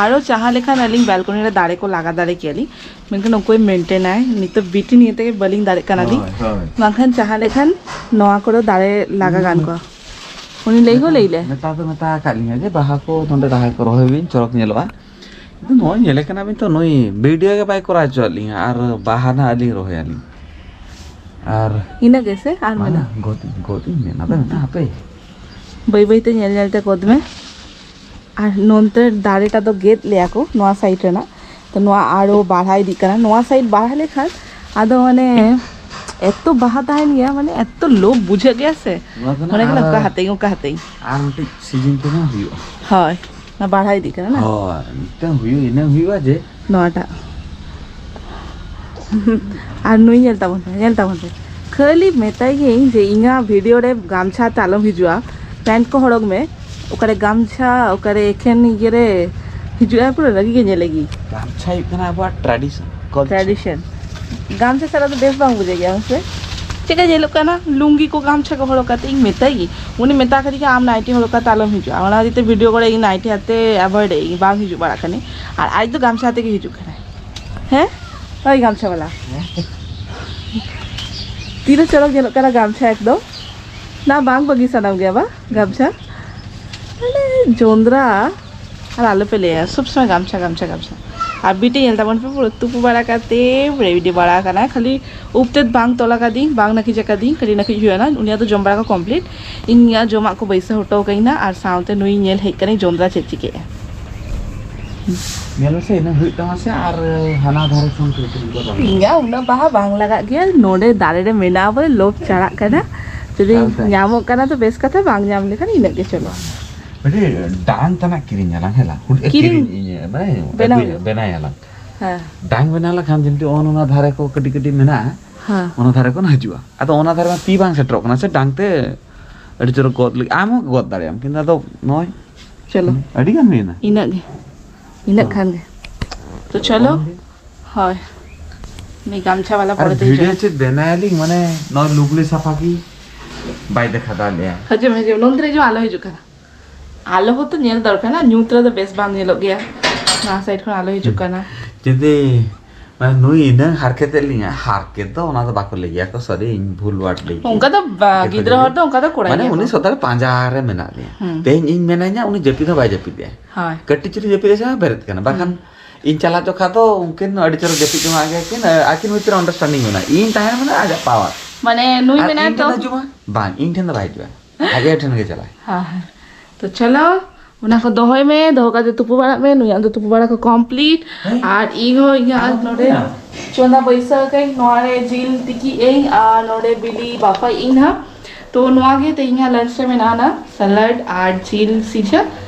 ᱟᱨᱚ ᱡᱟᱦᱟᱸ ᱞᱮᱠᱷᱟᱱ ᱟᱹᱞᱤᱧ ᱵᱮᱞᱠᱚᱱᱤ ᱨᱮ ᱫᱟᱨᱮ ᱠᱚ ᱞᱟᱜᱟ ᱫᱟᱲᱮ ᱠᱮᱭᱟᱞᱤᱧ, ᱢᱮᱱᱠᱷᱟᱱ ᱚᱠᱚᱭ ᱢᱮᱱᱴᱮᱱᱟᱭ? ᱱᱤᱛᱚᱜ ᱵᱤᱴᱤ ᱱᱤᱭᱮ ᱛᱮᱜᱮ ᱵᱟᱹᱞᱤᱧ ᱫᱟᱲᱮᱜ ᱠᱟᱱᱟᱞᱤᱧ᱾ ᱦᱳᱭ, ᱦᱳᱭ᱾ ᱵᱟᱝᱠᱷᱟᱱ ᱡᱟᱦᱟᱸ ᱞᱮᱠᱷᱟᱱ ᱱᱚᱣᱟ ᱠᱚᱨᱮ ᱫᱟᱨᱮ ᱞᱟᱜᱟ ᱜᱟᱱ ᱠᱚᱜᱼᱟ᱾ ᱩᱱᱤ ᱞᱟᱹᱭ ᱦᱚᱸ ᱞᱟᱹᱭ ᱞᱮ᱾ ᱱᱮᱛᱟᱨ ᱫᱚ ᱢᱮᱛᱟ ᱟᱠᱟᱫ ᱞᱤᱧᱟ ᱡᱮ ᱵᱟᱦᱟ ᱠᱚ ᱱᱚᱸᱰᱮ ᱨᱟᱦᱟ ᱠᱚ ᱨᱚᱦᱚᱭ ᱵᱤᱱ, ᱪᱚᱨᱚᱠ ᱧᱮᱞᱚᱜᱼᱟ᱾ ᱠᱤᱱᱛᱩ ᱱᱚᱜᱼᱚᱭ ᱧᱮᱞᱮ ᱠᱟᱱᱟ ᱵᱤᱱ ᱛᱚ, ᱱᱩᱭ ᱵᱤᱰᱤᱭᱳ ᱜᱮ ᱵᱟᱭ ᱠᱚᱨᱟᱣ ᱦᱚᱪᱚᱣᱟᱜ ᱞᱤᱧᱟ, ᱟᱨ ᱵᱟᱦᱟ ᱱᱟᱦᱟᱜ ᱟᱹᱞᱤᱧ ᱨᱚᱦᱚᱭᱟᱞᱤᱧ᱾ ᱟᱨ ᱤᱱᱟᱹ ᱜᱮᱥᱮ ᱟᱨ ᱵᱟᱝᱟ, ᱢᱮᱱᱟᱜ? ᱜᱚᱫ, ᱜᱚᱫ ᱤᱧ ᱢᱮᱱᱟ ᱫᱚ ᱢᱮᱱᱟ ᱦᱟᱯᱮ᱾ ᱵᱟᱹᱭ ᱵᱟᱹᱭ ᱛᱮ ᱧᱮᱞ ᱧᱮᱞ ᱛᱮ ᱜᱚᱫ ᱢᱮ᱾ ᱟᱨ ᱱᱚᱱᱛᱮ ᱫᱟᱨᱮᱴᱟ ᱫᱚ ᱜᱮᱫ ᱞᱮᱭᱟ ᱠᱚ, ᱱᱚᱣᱟ ᱥᱟᱭᱤᱰ ᱨᱮᱱᱟᱜ, ᱛᱚ ᱱᱚᱣᱟ ᱟᱨᱚ ᱵᱟᱲᱦᱟᱣ ᱤᱫᱤᱜ ᱠᱟᱱᱟ᱾ ᱱᱚᱣᱟ ᱥᱟᱭᱤᱰ ᱵᱟᱲᱦᱟᱣ ᱞᱮᱠᱷᱟᱱ ᱟᱫᱚ ᱢᱟᱱᱮ ᱮᱛᱚ ᱵᱟᱦᱟ ᱛᱟᱦᱮᱱ ᱜᱮᱭᱟ, ᱢᱟᱱᱮ ᱮᱛᱚ ᱞᱳᱵᱷ ᱵᱩᱡᱷᱟᱹᱜ ᱜᱮᱭᱟ ᱥᱮ᱾ ᱱᱚᱣᱟ ᱫᱚ ᱢᱚᱱᱮ ᱱᱟᱜ ᱠᱟᱱᱟ ᱟᱨ, ᱚᱠᱟ ᱦᱟᱛᱮᱧ, ᱚᱠᱟ ᱦᱟᱛᱮᱧ᱾ ᱟᱨ ᱢᱤᱫᱴᱤᱡ ᱥᱤᱡᱤᱱ ᱛᱮᱦᱚᱸ ᱦᱩᱭᱩᱜᱼᱟ᱾ ᱦᱳᱭ, ᱚᱱᱟ ᱵᱟᱲᱦᱟᱣ ᱤᱫᱤᱜ ᱠᱟᱱᱟ ᱱᱟ? ᱦᱳᱭ, ᱢᱤᱫᱴᱟᱝ ᱦᱩᱭᱩᱜ, ᱤᱱᱟᱹ ᱦᱩᱭᱩᱜᱼᱟ ᱡᱮ ᱱᱚᱣᱟᱴᱟᱜ᱾ ᱟᱨ ᱱᱩᱭ ᱧᱮᱞ ᱛᱟᱵᱚᱱ ᱯᱮ, ᱧᱮᱞ ᱛᱟᱵᱚᱱ ᱯᱮ᱾ ᱠᱷᱟᱹᱞᱤ ᱢᱮᱛᱟᱭ ᱜᱤᱭᱟᱹᱧ ᱡᱮ ᱤᱧᱟᱹᱜ ᱵᱷᱤᱰᱤᱭᱳ ᱨᱮ ᱜᱟᱢᱪᱷᱟ ᱛᱮ ᱟᱞᱚᱢ ᱦᱤᱡᱩᱜᱼᱟ, ᱯᱮᱱᱴ ᱠᱚ ᱦᱚᱨᱚᱜᱽ ᱢᱮ᱾ ᱚᱠᱟᱨᱮ ᱜᱟᱢᱪᱷᱟ, ᱚᱠᱟᱨᱮ ᱮᱠᱷᱮᱱ ᱤᱭᱟᱹ ᱨᱮ ᱦᱤᱡᱩᱜᱼᱟᱭ, ᱯᱩᱨᱟᱹ ᱨᱟᱹᱜᱤ ᱜᱮ ᱧᱮᱞᱮ ᱜᱮ᱾ ᱜᱟᱢᱪᱷᱟ ᱦᱩᱭᱩᱜ ᱠᱟᱱᱟ ᱟᱵᱚᱣᱟᱜ tradition, culture᱾ Tradition᱾ ᱜᱟᱢᱪᱷᱟ ᱪᱷᱟᱲᱟ ᱫᱚ ᱵᱮᱥ ᱵᱟᱝ ᱵᱩᱡᱷᱟᱹᱜ ᱜᱮᱭᱟ, ᱢᱟᱥᱮ? ᱪᱮᱫᱠᱟ ᱧᱮᱞᱚᱜ ᱠᱟᱱᱟ, ᱞᱩᱝᱜᱤ ᱠᱚ ᱜᱟᱢᱪᱷᱟ ᱠᱚ ᱦᱚᱨᱚᱜ ᱠᱟᱛᱮ? ᱤᱧ ᱢᱮᱛᱟᱭ ᱜᱮ, ᱩᱱᱤ ᱢᱮᱛᱟ ᱠᱟᱫᱤᱧᱟ, "ᱟᱢ ᱱᱟᱭᱴᱤ ᱦᱚᱨᱚᱜ ᱠᱟᱛᱮ ᱟᱞᱚᱢ ᱦᱤᱡᱩᱜᱼᱟ", ᱚᱱᱟ ᱠᱷᱟᱹᱛᱤᱨ ᱛᱮ ᱵᱷᱤᱰᱤᱭᱳ ᱠᱚᱨᱮ ᱤᱧ ᱱᱟᱭᱴᱤ ᱟᱛᱮ avoid ᱮᱫ ᱟᱹᱧ, ᱵᱟᱝ ᱦᱤᱡᱩᱜ ᱵᱟᱲᱟᱜ ᱠᱟᱹᱱᱟᱹᱧ᱾ ᱟᱨ ᱟᱡ ᱫᱚ ᱜᱟᱢᱪᱷᱟ ᱟᱛᱮ ᱜᱮ ᱦᱤᱡᱩᱜ ᱠᱟᱱᱟᱭ᱾ ᱦᱮᱸ, ᱳᱭ ᱜᱟᱢᱪᱷᱟ ᱵᱟᱞᱟ, ᱛᱤᱱᱟᱹᱜ ᱪᱚᱨᱚᱠ ᱧᱮᱞᱚᱜ ᱠᱟᱱᱟ ᱜᱟᱢᱪᱷᱟ ᱮᱠᱫᱚᱢ᱾ ᱱᱟ, ᱵᱟᱝ ᱵᱟᱹᱜᱤ ᱥᱟᱱᱟᱢ ᱜᱮᱭᱟ ᱵᱟ ᱜᱟᱢᱪᱷᱟ? ᱢᱟᱱᱮ ᱡᱚᱸᱫᱽᱨᱟ᱾ ᱟᱨ ᱟᱞᱚᱯᱮ ᱞᱟᱹᱭᱟ, ᱥᱚᱵ ᱥᱚᱢᱚᱭ ᱜᱟᱢᱪᱷᱟ, ᱜᱟᱢᱪᱷᱟ, ᱜᱟᱢᱪᱷᱟ᱾ ᱟᱨ ᱵᱤᱴᱤ ᱧᱮᱞ ᱛᱟᱵᱚᱱ ᱯᱮ, ᱯᱩᱨᱟᱹ ᱛᱩᱯᱩ ᱵᱟᱲᱟ ᱠᱟᱛᱮ ᱨᱮᱰᱤ ᱵᱟᱲᱟ ᱠᱟᱱᱟᱭ᱾ ᱠᱷᱟᱹᱞᱤ ᱩᱵ ᱛᱮᱫ ᱵᱟᱝ ᱛᱚᱞ ᱟᱠᱟᱫᱤᱧ, ᱵᱟᱝ ᱱᱟᱹᱠᱤᱡ ᱟᱠᱟᱫᱤᱧ, ᱠᱷᱟᱹᱞᱤ ᱱᱟᱹᱠᱤᱡ ᱦᱩᱭᱩᱜᱼᱟ ᱱᱟ᱾ ᱩᱱᱤᱭᱟᱜ ᱫᱚ ᱡᱚᱢ ᱵᱟᱲᱟ ᱠᱚ complete᱾ ᱤᱧᱟᱜ ᱡᱚᱢᱟᱜ ᱠᱚ ᱵᱟᱹᱭᱥᱟᱹᱣ ᱦᱚᱴᱚ ᱠᱟᱹᱧ ᱱᱟ, ᱟᱨ ᱥᱟᱶᱛᱮ ᱱᱩᱭ ᱧᱮᱞ ᱦᱮᱡ ᱠᱟᱹᱱᱟᱹᱧ ᱡᱚᱸᱫᱽᱨᱟ ᱪᱮᱫ ᱪᱤᱠᱟᱹᱜᱼᱟ᱾ ᱧᱮᱞ ᱢᱮᱥᱮ, ᱤᱱᱟᱹ ᱦᱩᱭᱩᱜ ᱛᱟᱢᱟ ᱥᱮ, ᱟᱨ ᱦᱟᱱᱟ ᱫᱷᱟᱨᱮ ᱠᱷᱚᱱ ᱠᱟᱹᱴᱤᱡ ᱠᱚ ᱨᱚᱦᱚᱭ᱾ ᱤᱧᱟᱹᱜ ᱩᱱᱟᱹᱜ ᱵᱟᱦᱟ ᱵᱟᱝ ᱞᱟᱜᱟᱜ ᱜᱮᱭᱟ, ᱱᱚᱰᱮ ᱫᱟᱨᱮ ᱨᱮ ᱢᱮᱱᱟᱜᱼᱟ ᱵᱚᱞᱮ, ᱞᱳᱵᱷ ᱪᱟᱲᱟᱜ ᱠᱟᱱᱟ᱾ ᱡᱩᱫᱤ ᱟᱪᱪᱷᱟ᱾ ᱧᱟᱢᱚᱜ ᱠᱟᱱᱟ ᱛᱚ ᱵᱮᱥ ᱠᱟᱛᱷᱟ, ᱵᱟᱝ ᱧᱟᱢ ᱞᱮᱠᱷᱟᱱ ᱤᱱᱟᱹᱜ ᱜᱮ ᱪᱚᱞᱚ᱾ ᱢᱤᱫᱴᱤᱡ ᱰᱟᱝ ᱛᱟᱱᱟᱜ ᱠᱤᱨᱤᱧ ᱟᱞᱟᱝ, ᱦᱮᱸ ᱞᱟᱝ? ᱦᱩᱰ-, ᱠᱤᱨᱤᱧ? ᱠᱤᱨᱤᱧ, ᱤᱭᱟᱹ, ᱢᱟᱱᱮ ᱵᱮᱱᱟᱣ ᱟᱹᱜᱩᱭᱟ, ᱦᱩᱭᱩᱜ᱾ ᱵᱮᱱᱟᱭ ᱟᱞᱟᱝ᱾ ᱦᱮᱸ᱾ ᱰᱟᱝ ᱵᱮᱱᱟᱣ ᱞᱮᱠᱷᱟᱱ ᱡᱮᱢᱛᱤ ᱚᱱ ᱚᱱᱟ ᱫᱷᱟᱨᱮ ᱠᱚ ᱠᱟᱹᱴᱤᱡ ᱠᱟᱹᱴᱤᱡ ᱢᱮᱱᱟᱜᱼᱟ, ᱦᱮᱸ᱾ ᱚᱱᱟ ᱫᱷᱟᱨᱮ ᱠᱷᱚᱱ ᱦᱤᱡᱩᱜᱼᱟ᱾ ᱟᱫᱚ ᱚᱱᱟ ᱫᱷᱟᱨᱮ ᱢᱟ ᱛᱤ ᱵᱟᱝ ᱥᱮᱴᱮᱨᱚᱜ ᱠᱟᱱᱟ ᱥᱮ ᱰᱟᱝ ᱛᱮ, ᱟᱹᱰᱤ ᱪᱚᱨᱚᱠ ᱜᱚᱫ ᱞᱟᱹᱜᱤᱫ᱾ ᱟᱢ ᱦᱚᱸ ᱜᱚᱫ ᱫᱟᱲᱮᱭᱟᱜ ᱟᱢ, ᱠᱤᱱᱛᱩ ᱟᱫᱚ ᱱᱚᱜᱼᱚᱭ ᱪᱚᱞᱚ᱾ ᱟᱹᱰᱤ ᱜᱟᱱ ᱦᱩᱭᱱᱟ᱾ ᱤᱱᱟᱹᱜ ᱜᱮ, ᱤᱱᱟᱹᱜ ᱦᱮᱸ᱾ ᱠᱷᱟᱱ ᱜᱮ᱾ ᱛᱚ ᱪᱚᱞᱚ, ᱦᱳᱭ᱾ ᱩᱱᱤ ᱜᱟᱢᱪᱷᱟ ᱵᱟᱞᱟ ᱟᱨ ᱯᱚᱨᱮ ᱛᱮ ᱵᱷᱤᱰᱤᱭᱳ ᱦᱤᱡᱩᱜᱼᱟ᱾ ᱪᱮᱫ ᱵᱮᱱᱟᱣ ᱟᱹᱞᱤᱧ, ᱢᱟᱱᱮ ᱱᱚᱜᱼᱚᱭ ᱞᱩᱜᱽᱲᱤ ᱥᱟᱯᱷᱟ ᱜᱮ ᱵᱟᱭ ᱫᱮᱠᱷᱟ ᱫᱟ ᱞᱮᱭᱟ᱾ ᱦᱤᱡᱩᱜ ᱢᱮ, ᱦᱤᱡᱩᱜ ᱢᱮ᱾ ᱱᱚᱱᱛᱮ ᱨᱮ ᱦᱤᱡᱩᱜ ᱢᱮ, ᱟᱞᱚ ᱦᱤᱡᱩᱜ ᱠᱟᱱᱟ᱾ ᱟᱞᱚ ᱦᱚᱸᱛᱚ ᱧᱮᱞ ᱫᱚᱨᱠᱟᱨ ᱠᱟᱱᱟ, ᱧᱩᱛ ᱨᱮᱫᱚ ᱵᱮᱥ ᱵᱟᱝ ᱧᱮᱞᱚᱜ ᱜᱮᱭᱟ᱾ ᱱᱚᱣᱟ ᱥᱟᱭᱤᱰ ᱠᱷᱚᱱ ᱟᱞᱚ ᱦᱤᱡᱩᱜ ᱠᱟᱱᱟ᱾ ᱡᱩᱫᱤ, ᱢᱟᱱᱮ, ᱱᱩᱭ ᱤᱱᱟᱹᱝ ᱦᱟᱨᱠᱮᱛ ᱮᱫ ᱞᱤᱧᱟ, ᱦᱟᱨᱠᱮᱛ ᱫᱚ ᱚᱱᱟ ᱫᱚ ᱵᱟᱠᱚ ᱞᱟᱹᱭ ᱜᱮᱭᱟ ᱠᱚ, ᱥᱚᱨᱤ, ᱤᱧ ᱵᱷᱩᱞ ᱣᱟᱨᱰ ᱞᱟᱹᱭ ᱠᱮᱫᱟ᱾ ᱚᱱᱠᱟ ᱫᱚ ᱵᱟ-, ᱦᱟᱨᱠᱮᱛ ᱫᱚ ᱜᱤᱫᱽᱨᱟᱹ ᱞᱟᱹᱭ ᱦᱚᱲ ᱫᱚ ᱚᱱᱠᱟ ᱫᱚ ᱠᱚᱲᱟ ᱢᱟᱱᱮ ᱜᱮᱭᱟ ᱩᱱᱤ ᱠᱚ᱾ ᱥᱚᱫᱟ ᱯᱟᱸᱡᱟ ᱨᱮ ᱢᱮᱱᱟᱜ ᱞᱮᱭᱟ᱾ ᱦᱩᱸ᱾ ᱛᱮᱦᱮᱧ ᱤᱧ ᱢᱮᱱᱟᱧᱟ, ᱩᱱᱤ ᱡᱟᱹᱯᱤᱫ ᱦᱚᱸ ᱵᱟᱭ ᱡᱟᱹᱯᱤᱫ ᱮᱫᱟ᱾ ᱦᱳᱭ᱾ ᱠᱟᱹᱴᱤᱡ ᱪᱩᱞᱩᱝ ᱡᱟᱹᱯᱤᱫ ᱮᱫᱟ ᱥᱮ ᱵᱮᱨᱮᱫ ᱠᱟᱱᱟ, ᱵᱟᱠᱷᱟᱱ ᱦᱩᱸ᱾ ᱤᱧ ᱪᱟᱞᱟᱜ ᱡᱚᱠᱷᱟ ᱫᱚ ᱩᱱᱠᱤᱱ ᱟᱹᱰᱤ ᱪᱚᱨᱚᱠ ᱡᱟᱹᱯᱤᱫ ᱡᱚᱝᱟᱜ ᱜᱮᱭᱟ ᱠᱤᱱ, ᱟᱹᱠᱤᱱ ᱵᱷᱤᱛᱤᱨ ᱨᱮ understanding ᱢᱮᱱᱟᱜᱼᱟ, ᱤᱧ ᱛᱟᱦᱮᱱ ᱢᱟᱱᱮ ᱟᱡᱟᱜ power᱾ ᱢᱟᱱᱮ ᱱᱩᱭ ᱟᱨ ᱢᱮᱱᱟᱭ ᱤᱧ ᱴᱷᱮᱱ ᱛᱚ᱾ ᱫᱚ ᱦᱤᱡᱩᱜ ᱢᱟ? ᱵᱟᱝ, ᱤᱧ ᱴᱷᱮᱱ ᱫᱚ ᱵᱟᱭ ᱦᱤᱡᱩᱜᱼᱟ, ᱟᱡ ᱟᱭᱳ ᱴᱷᱮᱱ ᱜᱮ ᱪᱟᱞᱟᱜᱼᱟᱭ᱾ ᱦᱮᱸ, ᱦᱮᱸ᱾ ᱛᱚ ᱪᱚᱞᱚ, ᱚᱱᱟ ᱠᱚ ᱫᱚᱦᱚᱭ ᱢᱮ, ᱫᱚᱦᱚ ᱠᱟᱛᱮ ᱛᱩᱯᱩ ᱵᱟᱲᱟᱜ ᱢᱮ᱾ ᱱᱩᱭᱟᱜ ᱫᱚ ᱛᱩᱯᱩ ᱵᱟᱲᱟ ᱠᱚ complete᱾ ᱦᱮᱸ? ᱟᱨ ᱤᱧ ᱦᱚᱸ ᱤᱧᱟᱹᱜ ᱟᱨ ᱱᱚᱰᱮ ᱦᱮᱸ᱾ ᱪᱚᱸᱫᱟ ᱵᱟᱹᱭᱥᱟᱹᱣ ᱠᱟᱹᱧ, ᱱᱚᱣᱟ ᱨᱮ ᱡᱤᱞ ᱛᱤᱠᱤ ᱟᱹᱧ ᱟᱨ ᱱᱚᱰᱮ ᱵᱤᱞᱤ ᱵᱟᱯᱷᱟᱭ ᱤᱧ ᱦᱟᱸᱜ᱾ ᱛᱚ ᱱᱚᱣᱟ ᱜᱮ ᱛᱮᱦᱮᱧᱟᱜ lunch ᱨᱮ ᱢᱮᱱᱟᱜᱼᱟ, ᱚᱱᱟ salad ᱟᱨ ᱡᱤᱞ ᱥᱤᱡᱷᱟᱹ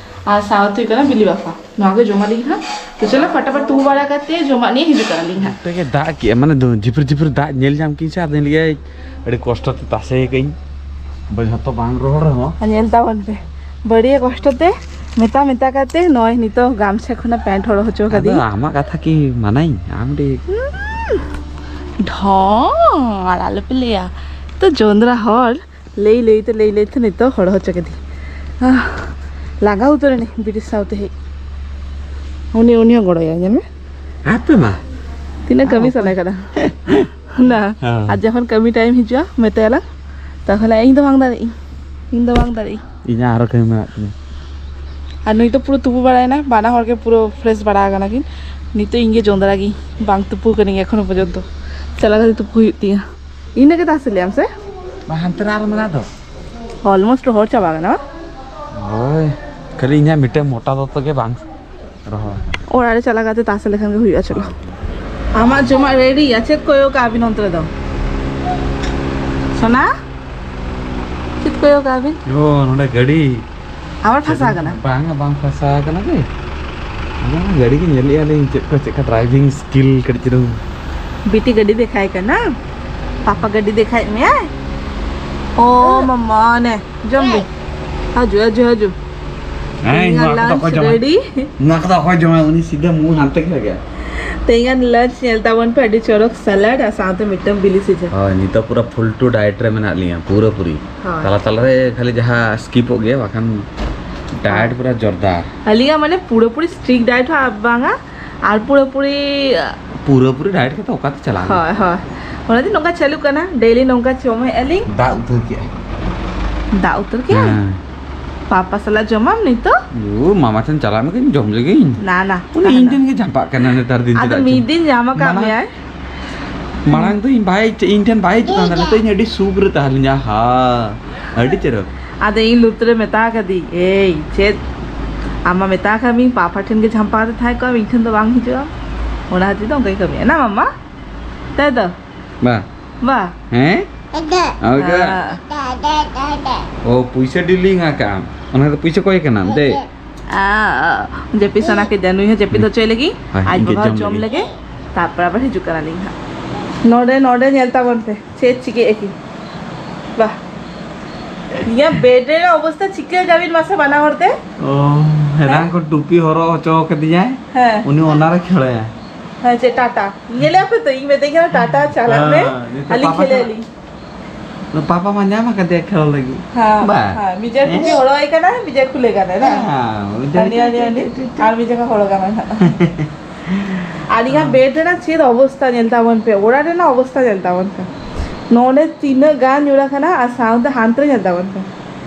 ᱟᱨ ᱥᱟᱶᱛᱮ ᱦᱩᱭᱩᱜ ᱠᱟᱱᱟ ᱵᱤᱞᱤ ᱵᱟᱯᱷᱟ᱾ ᱱᱚᱣᱟ ᱜᱮ ᱡᱚᱢᱟᱞᱤᱧ ᱦᱟᱸᱜ᱾ ᱛᱚ ᱪᱚᱞᱚ ᱯᱷᱟᱴᱟᱯᱷᱟᱴ ᱛᱩᱯᱩ ᱵᱟᱲᱟ ᱠᱟᱛᱮ ᱡᱚᱢᱟᱜ ᱱᱤᱭᱮ ᱦᱤᱡᱩᱜ ᱠᱟᱱᱟᱞᱤᱧ ᱦᱟᱸᱜ᱾ ᱛᱮᱜᱮ ᱫᱟᱜ ᱠᱮᱜᱼᱟ, ᱢᱟᱱᱮ ᱫᱚ ᱡᱷᱤᱯᱤᱨ ᱡᱷᱤᱯᱤᱨ ᱫᱟᱜ ᱧᱮᱞ ᱧᱟᱢ ᱠᱤᱧ ᱥᱮ, ᱟᱫᱚᱧ ᱞᱟᱹᱭᱟ ᱟᱹᱰᱤ ᱠᱚᱥᱴᱚ ᱛᱮ ᱛᱟᱥᱮ ᱠᱟᱹᱧ, ᱵᱟᱹᱧ ᱦᱚᱛᱚ ᱵᱟᱝ ᱨᱚᱦᱚᱲ ᱨᱮᱦᱚᱸ᱾ ᱟᱨ ᱧᱮᱞ ᱛᱟᱵᱚᱱ ᱯᱮ, ᱵᱟᱹᱲᱤᱭᱟᱹ ᱠᱚᱥᱴᱚ ᱛᱮ ᱢᱮᱛᱟ ᱢᱮᱛᱟ ᱠᱟᱛᱮ ᱱᱚᱜᱼᱚᱭ ᱱᱤᱛᱚᱜ ᱜᱟᱢᱪᱷᱟ ᱠᱷᱚᱱᱟᱜ pant ᱦᱚᱲ ᱦᱚᱪᱚ ᱟᱫᱚ ᱠᱟᱫᱤᱧ᱾ ᱟᱢᱟᱜ ᱠᱟᱛᱷᱟ ᱠᱤ ᱢᱟᱱᱟᱧ? ᱟᱢ ᱰᱤ- ᱰᱷᱚᱸᱜ, ᱟᱨ ᱟᱞᱚᱯᱮ ᱞᱟᱹᱭᱟ᱾ ᱛᱚ ᱡᱚᱸᱫᱽᱨᱟ ᱦᱚᱲ ᱞᱟᱹᱭ ᱞᱟᱹᱭ ᱛᱮ, ᱞᱟᱹᱭ ᱞᱟᱹᱭ ᱛᱮ ᱱᱤᱛᱚᱜ ᱦᱚᱲ ᱦᱚᱪᱚ ᱠᱮᱫᱤᱧ᱾ ᱟᱦ, ᱞᱟᱸᱜᱟ ᱩᱛᱟᱹᱨ ᱮᱱᱟᱹᱧ ᱵᱤᱴᱤ ᱥᱟᱶᱛᱮ ᱦᱮᱡ᱾ ᱩᱱᱤ, ᱩᱱᱤ ᱦᱚᱸ ᱜᱚᱲᱚᱭᱟ, ᱧᱮᱞ ᱢᱮ᱾ ᱟᱯᱮ ᱢᱟ᱾ ᱛᱤᱱᱟᱹᱜ ᱠᱟᱹᱢᱤ ᱟᱯᱮ᱾ ᱥᱟᱱᱟᱭ ᱠᱟᱱᱟ᱾ ᱱᱟ, ᱦᱮᱸ᱾ ᱟᱨ ᱡᱚᱠᱷᱚᱱ ᱠᱟᱹᱢᱤ time ᱦᱤᱡᱩᱜᱼᱟ, ᱢᱮᱛᱟᱭᱟᱞᱟᱝ, ᱛᱚᱠᱷᱚᱱ ᱞᱟᱹᱭᱟ, "ᱤᱧ ᱫᱚ ᱵᱟᱝ ᱫᱟᱲᱮᱭᱟᱜ ᱟᱹᱧ, ᱤᱧ ᱫᱚ ᱵᱟᱝ ᱫᱟᱲᱮᱭᱟᱜ ᱟᱹᱧ᱾" ᱤᱧᱟᱹᱜ ᱟᱨᱚ ᱠᱟᱹᱢᱤ ᱢᱮᱱᱟᱜ ᱛᱤᱧᱟᱹ᱾ ᱟᱨ ᱱᱩᱭ ᱫᱚ ᱯᱩᱨᱟᱹ ᱛᱩᱯᱩ ᱵᱟᱲᱟᱭᱮᱱᱟᱭ, ᱵᱟᱱᱟ ᱦᱚᱲ ᱜᱮ ᱯᱩᱨᱟᱹ fresh ᱵᱟᱲᱟ ᱟᱠᱟᱱᱟ ᱠᱤᱱ᱾ ᱱᱤᱛᱚᱜ ᱤᱧ ᱜᱮ ᱡᱚᱸᱫᱽᱨᱟ ᱜᱤᱧ, ᱵᱟᱝ ᱛᱩᱯᱩ ᱠᱟᱹᱱᱟᱹᱧ ᱮᱠᱷᱚᱱᱳ ᱯᱚᱨᱡᱚᱱᱛᱚ᱾ ᱪᱟᱞᱟᱣ ᱠᱟᱛᱮ ᱛᱩᱯᱩ ᱦᱩᱭᱩᱜ ᱛᱤᱧᱟᱹ᱾ ᱤᱱᱟᱹ ᱜᱮ ᱛᱟᱥᱮ ᱞᱮᱭᱟᱢ ᱥᱮ? ᱵᱟ, ᱦᱟᱱᱛᱮ ᱨᱮ ᱟᱨ ᱢᱮᱱᱟᱜ ᱫᱚ᱾ Almost ᱨᱚᱦᱚᱲ ᱪᱟᱵᱟ ᱠᱟᱱᱟ, ᱵᱟᱝ? ᱦᱳᱭ, ᱠᱷᱟᱹᱞᱤ ᱤᱧᱟᱹᱜ ᱢᱤᱫᱴᱮᱱ ᱢᱚᱴᱟ ᱫᱚᱛᱚ ᱜᱮ ᱵᱟᱝ᱾ ᱨᱚᱦᱚᱭ᱾ ᱚᱲᱟᱜ ᱨᱮ ᱪᱟᱞᱟᱣ ᱠᱟᱛᱮ ᱛᱟᱥᱮ ᱞᱮᱠᱷᱟᱱ ᱜᱮ ᱦᱩᱭᱩᱜᱼᱟ᱾ ᱪᱚᱞᱚ, ᱟᱢᱟᱜ ᱡᱚᱢᱟᱜ ᱨᱮᱰᱤᱭᱟ᱾ ᱪᱮᱫ ᱠᱚᱭᱚᱜ ᱠᱟᱜᱼᱟ ᱵᱤᱱ ᱚᱱᱛᱮ ᱨᱮᱫᱚ? ᱥᱳᱱᱟ, ᱪᱮᱫ ᱠᱚᱭᱚᱜ ᱠᱟᱜᱼᱟ ᱵᱤᱱ? ᱚ, ᱱᱚᱰᱮ ᱜᱟᱹᱰᱤ᱾ ᱟᱵᱟᱨ ᱯᱷᱟᱥᱟ ᱟᱠᱟᱱᱟ? ᱵᱟᱝᱟ, ᱵᱟᱝ ᱯᱷᱟᱥᱟ ᱟᱠᱟᱱᱟ ᱜᱮ᱾ ᱟᱫᱚ ᱚᱱᱟ ᱜᱟᱹᱰᱤ ᱜᱮ ᱧᱮᱞᱮᱜᱼᱟ ᱞᱤᱧ, ᱪᱮᱫ ᱠᱚ, ᱪᱮᱫ ᱠᱟ ᱰᱨᱟᱭᱵᱷᱤᱝ ᱥᱠᱤᱞ ᱠᱟᱹᱴᱤᱡ ᱪᱩᱞᱩᱝ᱾ ᱵᱤᱴᱤ ᱜᱟᱹᱰᱤ ᱫᱮᱠᱷᱟᱭ ᱠᱟᱱᱟ, ᱯᱟᱯᱟ ᱜᱟᱹᱰᱤ ᱫᱮᱠᱷᱟᱭᱮᱫ ᱢᱮᱭᱟᱭ᱾ ᱚ ᱢᱟᱢᱟ, ᱱᱮ ᱡᱚᱢ ᱢᱮ᱾ ᱦᱟᱡᱩ, ᱦᱟᱡᱩ, ᱦᱟᱡᱩ᱾ ᱦᱮᱸ, ᱤᱧᱟᱹᱜ ᱱᱚᱣᱟ ᱠᱚᱫᱚ ᱞᱟᱧᱪ ᱚᱠᱚᱭ ᱡᱚᱢᱟ? ᱨᱮᱰᱤ᱾ ᱱᱚᱣᱟ ᱠᱚᱫᱚ ᱚᱠᱚᱭ ᱡᱚᱢᱟ? ᱩᱱᱤ ᱥᱤᱫᱷᱟᱹ ᱢᱩ ᱦᱟᱱᱛᱮ ᱜᱮ ᱞᱟᱜᱟᱭᱟ᱾ ᱛᱮᱦᱮᱧᱟᱜ ᱞᱟᱧᱪ ᱧᱮᱞ ᱛᱟᱵᱚᱱ ᱯᱮ, ᱟᱹᱰᱤ ᱪᱚᱨᱚᱠ ᱥᱟᱞᱟᱰ ᱟᱨ ᱥᱟᱶᱛᱮ ᱢᱤᱫᱴᱟᱝ ᱵᱤᱞᱤ ᱥᱤᱡᱟ᱾ ᱦᱳᱭ, ᱱᱤᱛᱚᱜ ᱯᱩᱨᱟᱹ ᱯᱷᱩᱞ ᱴᱩ ᱰᱟᱭᱮᱴ ᱨᱮ ᱢᱮᱱᱟᱜ ᱞᱤᱧᱟ, ᱯᱩᱨᱟᱹ ᱯᱩᱨᱤ᱾ ᱦᱳᱭ᱾ ᱛᱟᱞᱟ ᱛᱟᱞᱟ ᱨᱮ ᱠᱷᱟᱹᱞᱤ ᱡᱟᱦᱟᱸ ᱥᱠᱤᱯᱚᱜ ᱜᱮᱭᱟ, ᱵᱟᱠᱷᱟᱱ ᱰᱟᱭᱮᱴ ᱦᱳᱭ᱾ ᱯᱩᱨᱟᱹ ᱡᱳᱨᱫᱟᱨ᱾ ᱟᱹᱞᱤᱧᱟᱜ ᱢᱟᱱᱮ ᱯᱩᱨᱟᱹᱯᱩᱨᱤ ᱥᱴᱨᱤᱠᱴ ᱰᱟᱭᱮᱴ ᱦᱚᱸ ᱵᱟᱝᱟ, ᱟᱨ ᱯᱩᱨᱟᱹᱯᱩᱨᱤ ᱯᱩᱨᱟᱹᱯᱩᱨᱤ ᱰᱟᱭᱮᱴ ᱠᱟᱛᱮ ᱚᱠᱟᱛᱮ ᱪᱟᱞᱟᱜ ᱦᱩᱭᱩᱜᱼᱟ? ᱦᱳᱭ, ᱦᱳᱭ᱾ ᱚᱱᱟᱛᱮ ᱱᱚᱝᱠᱟ ᱪᱟᱹᱞᱩᱜ ᱠᱟᱱᱟ, ᱰᱮᱞᱤ ᱱᱚᱝᱠᱟ ᱡᱚᱢᱮᱫᱼᱟ ᱞᱤᱧ᱾ ᱫᱟᱜ ᱩᱛᱟᱹᱨ ᱠᱮᱜᱼᱟᱭ᱾ ᱫᱟᱜ ᱩᱛᱟᱹᱨ ᱠᱮᱜᱼᱟᱭ? ᱦᱮᱸ᱾ ᱯᱟᱯᱟ ᱥᱟᱞᱟᱜ ᱡᱚᱢᱟᱢ ᱱᱤᱛᱚᱜ? ᱳ, ᱢᱟᱢᱟ ᱴᱷᱮᱱ ᱪᱟᱞᱟᱜ ᱢᱮ, ᱡᱚᱢ ᱞᱮᱜᱤᱧ᱾ ᱱᱟ, ᱱᱟ, ᱩᱱᱤ ᱛᱟᱦᱮᱱᱟ᱾ ᱤᱧ ᱴᱷᱮᱱ ᱜᱮ ᱡᱷᱟᱯᱟᱜ ᱠᱟᱱᱟ ᱱᱮᱛᱟᱨ ᱫᱤᱱ, ᱟᱫᱚ ᱪᱮᱫᱟᱜ ᱢᱤᱫ ᱪᱚ᱾ ᱫᱤᱱ ᱧᱟᱢ ᱟᱠᱟᱫ ᱢᱟᱲᱟᱝ, ᱢᱮᱭᱟᱭ᱾ ᱢᱟᱲᱟᱝ ᱫᱚ ᱤᱧ ᱵᱟᱭ, ᱤᱧ ᱴᱷᱮᱱ ᱵᱟᱭ ᱦᱤᱡᱩᱜ ᱠᱟᱱ ᱛᱟᱦᱮᱸᱫ, ᱱᱤᱛᱚᱜ ᱤᱧ ᱟᱹᱰᱤ ᱥᱩᱠ ᱨᱮ ᱛᱟᱦᱮᱸ ᱞᱤᱧᱟ᱾ ᱦᱟ, ᱟᱹᱰᱤ ᱪᱮᱦᱨᱟ᱾ ᱟᱫᱚ ᱤᱧ ᱞᱩᱛᱩᱨ ᱨᱮ ᱢᱮᱛᱟ ᱠᱟᱫᱤᱧ, "ᱮᱭ, ᱪᱮᱫ? ᱟᱢ ᱢᱟ ᱢᱮᱛᱟ ᱠᱟᱜ ᱢᱤᱧ, ᱯᱟᱯᱟ ᱴᱷᱮᱱ ᱜᱮ ᱡᱷᱟᱢᱯᱟ ᱠᱟᱛᱮ ᱛᱟᱦᱮᱸ ᱠᱚᱜ ᱟᱢ, ᱤᱧ ᱴᱷᱮᱱ ᱫᱚ ᱵᱟᱝ ᱦᱤᱡᱩᱜ ᱟᱢ?" ᱚᱱᱟ ᱠᱷᱟᱹᱛᱤᱨ ᱛᱮ ᱚᱱᱠᱟᱧ ᱠᱟᱹᱢᱤᱭᱟ᱾ ᱱᱟ, ᱢᱟᱢᱟ? ᱛᱟᱭ ᱛᱚ? ᱵᱟ᱾ ᱵᱟ᱾ ᱦᱮᱸ? ᱫᱟᱫᱟ᱾ ᱟᱨ ᱵᱟᱠᱷᱟᱡ? ᱫᱟᱫᱟ, ᱫᱟᱫᱟ᱾ ᱚ, ᱯᱩᱭᱥᱟᱹ ᱰᱤᱞᱤᱝ ᱟᱠᱟᱫ ᱟᱢ᱾ ᱚᱱᱟ ᱫᱚ ᱯᱩᱭᱥᱟᱹ ᱠᱚᱭ ᱠᱟᱱᱟᱢ, ᱫᱮ? ᱟ, ᱡᱟᱹᱯᱤᱫ ᱥᱟᱱᱟ ᱠᱮᱫᱮᱭᱟ, ᱱᱩᱭ ᱦᱚᱸ ᱡᱟᱹᱯᱤᱫ ᱦᱚᱪᱚᱭ ᱞᱟᱹᱜᱤᱫ᱾ ᱦᱳᱭ, ᱟᱡ ᱤᱧ ᱜᱮ ᱵᱟᱵᱟ ᱦᱚᱸ ᱡᱚᱢ ᱡᱚᱢ ᱞᱮᱜᱮ᱾ ᱞᱮᱜᱮ, ᱛᱟᱨᱯᱚᱨ ᱟᱵᱟᱨ ᱦᱤᱡᱩᱜ ᱠᱟᱱᱟᱞᱤᱧ ᱦᱟᱸᱜ᱾ ᱱᱚᱰᱮ, ᱱᱚᱰᱮ ᱧᱮᱞ ᱛᱟᱵᱚᱱ ᱯᱮ, ᱪᱮᱫ ᱪᱤᱠᱟᱹᱭᱮᱫ ᱠᱤᱱ᱾ ᱵᱟᱦ, ᱤᱧᱟᱹᱜ ᱵᱮᱰ ᱨᱮᱱᱟᱜ ᱚᱵᱚᱥᱛᱟ ᱪᱤᱠᱟᱹ ᱠᱟᱵᱤᱱ ᱢᱟᱥᱮ ᱵᱟᱱᱟ ᱦᱚᱲ ᱛᱮ? ᱚ, ᱦᱮᱱᱟᱝ ᱦᱮᱸ? ᱠᱷᱚᱱ ᱴᱩᱯᱤ ᱦᱚᱨᱚᱜ ᱦᱚᱪᱚ ᱠᱟᱫᱤᱧᱟᱭ᱾ ᱦᱮᱸ᱾ ᱩᱱᱤ ᱚᱱᱟ ᱨᱮ ᱠᱷᱮᱲᱮᱭᱟ᱾ ᱦᱮᱸ, ᱪᱮᱫ ᱴᱟᱴᱟ? ᱧᱮᱞᱮ ᱟᱯᱮ ᱛᱚ, ᱤᱧ ᱢᱮᱛᱟᱹᱧ ᱠᱟᱱᱟ ᱴᱟᱴᱟ, ᱪᱟᱞᱟᱜ ᱢᱮ, ᱦᱮᱸ, ᱱᱤᱛᱚᱜ ᱟᱹᱞᱤᱧ ᱯᱟᱯᱟ ᱠᱷᱮᱞᱮ ᱥᱟᱞᱟᱜ ᱟᱹᱞᱤᱧ᱾ ᱯᱟᱯᱟ ᱢᱟ ᱧᱟᱢ ᱟᱠᱟᱫᱮᱭᱟ ᱠᱷᱮᱞ ᱞᱟᱹᱜᱤᱫ᱾ ᱦᱮᱸ, ᱵᱟ᱾ ᱦᱮᱸ, ᱢᱤᱡᱟᱨ ᱦᱮᱸ? ᱴᱩᱯᱤ ᱦᱚᱨᱚᱜ ᱟᱭ ᱠᱟᱱᱟ, ᱢᱤᱡᱟᱨ ᱠᱷᱩᱞᱟᱹ ᱠᱟᱱᱟ, ᱦᱮᱸ? ᱦᱮᱸ, ᱢᱤᱡᱟᱨ ᱦᱟᱹᱱᱤ, ᱦᱟᱹᱱᱤ, ᱴᱩᱯᱤ, ᱦᱟᱹᱱᱤ, ᱴᱩᱯᱤ, ᱴᱩᱯᱤ᱾ ᱟᱨ ᱢᱤᱡᱟᱨ ᱠᱚ ᱦᱚᱨᱚᱜᱟ ᱢᱮᱱᱟᱜ᱾ ᱟᱹᱞᱤᱧᱟᱜ ᱵᱮᱰ ᱨᱮᱱᱟᱜ ᱪᱮᱫ ᱚᱵᱚᱥᱛᱟ ᱧᱮᱞ ᱛᱟᱵᱚᱱ ᱯᱮ, ᱚᱲᱟᱜ ᱨᱮᱱᱟᱜ ᱚᱵᱚᱥᱛᱟ ᱧᱮᱞ ᱛᱟᱵᱚᱱ ᱯᱮ᱾ ᱱᱚᱰᱮ ᱛᱤᱱᱟᱹᱜ ᱜᱟᱱ ᱧᱩᱨ ᱟᱠᱟᱱᱟ ᱟᱨ ᱥᱟᱶᱛᱮ ᱦᱟᱱᱛᱮ ᱨᱮ ᱧᱮᱞ ᱛᱟᱵᱚᱱ ᱯᱮ᱾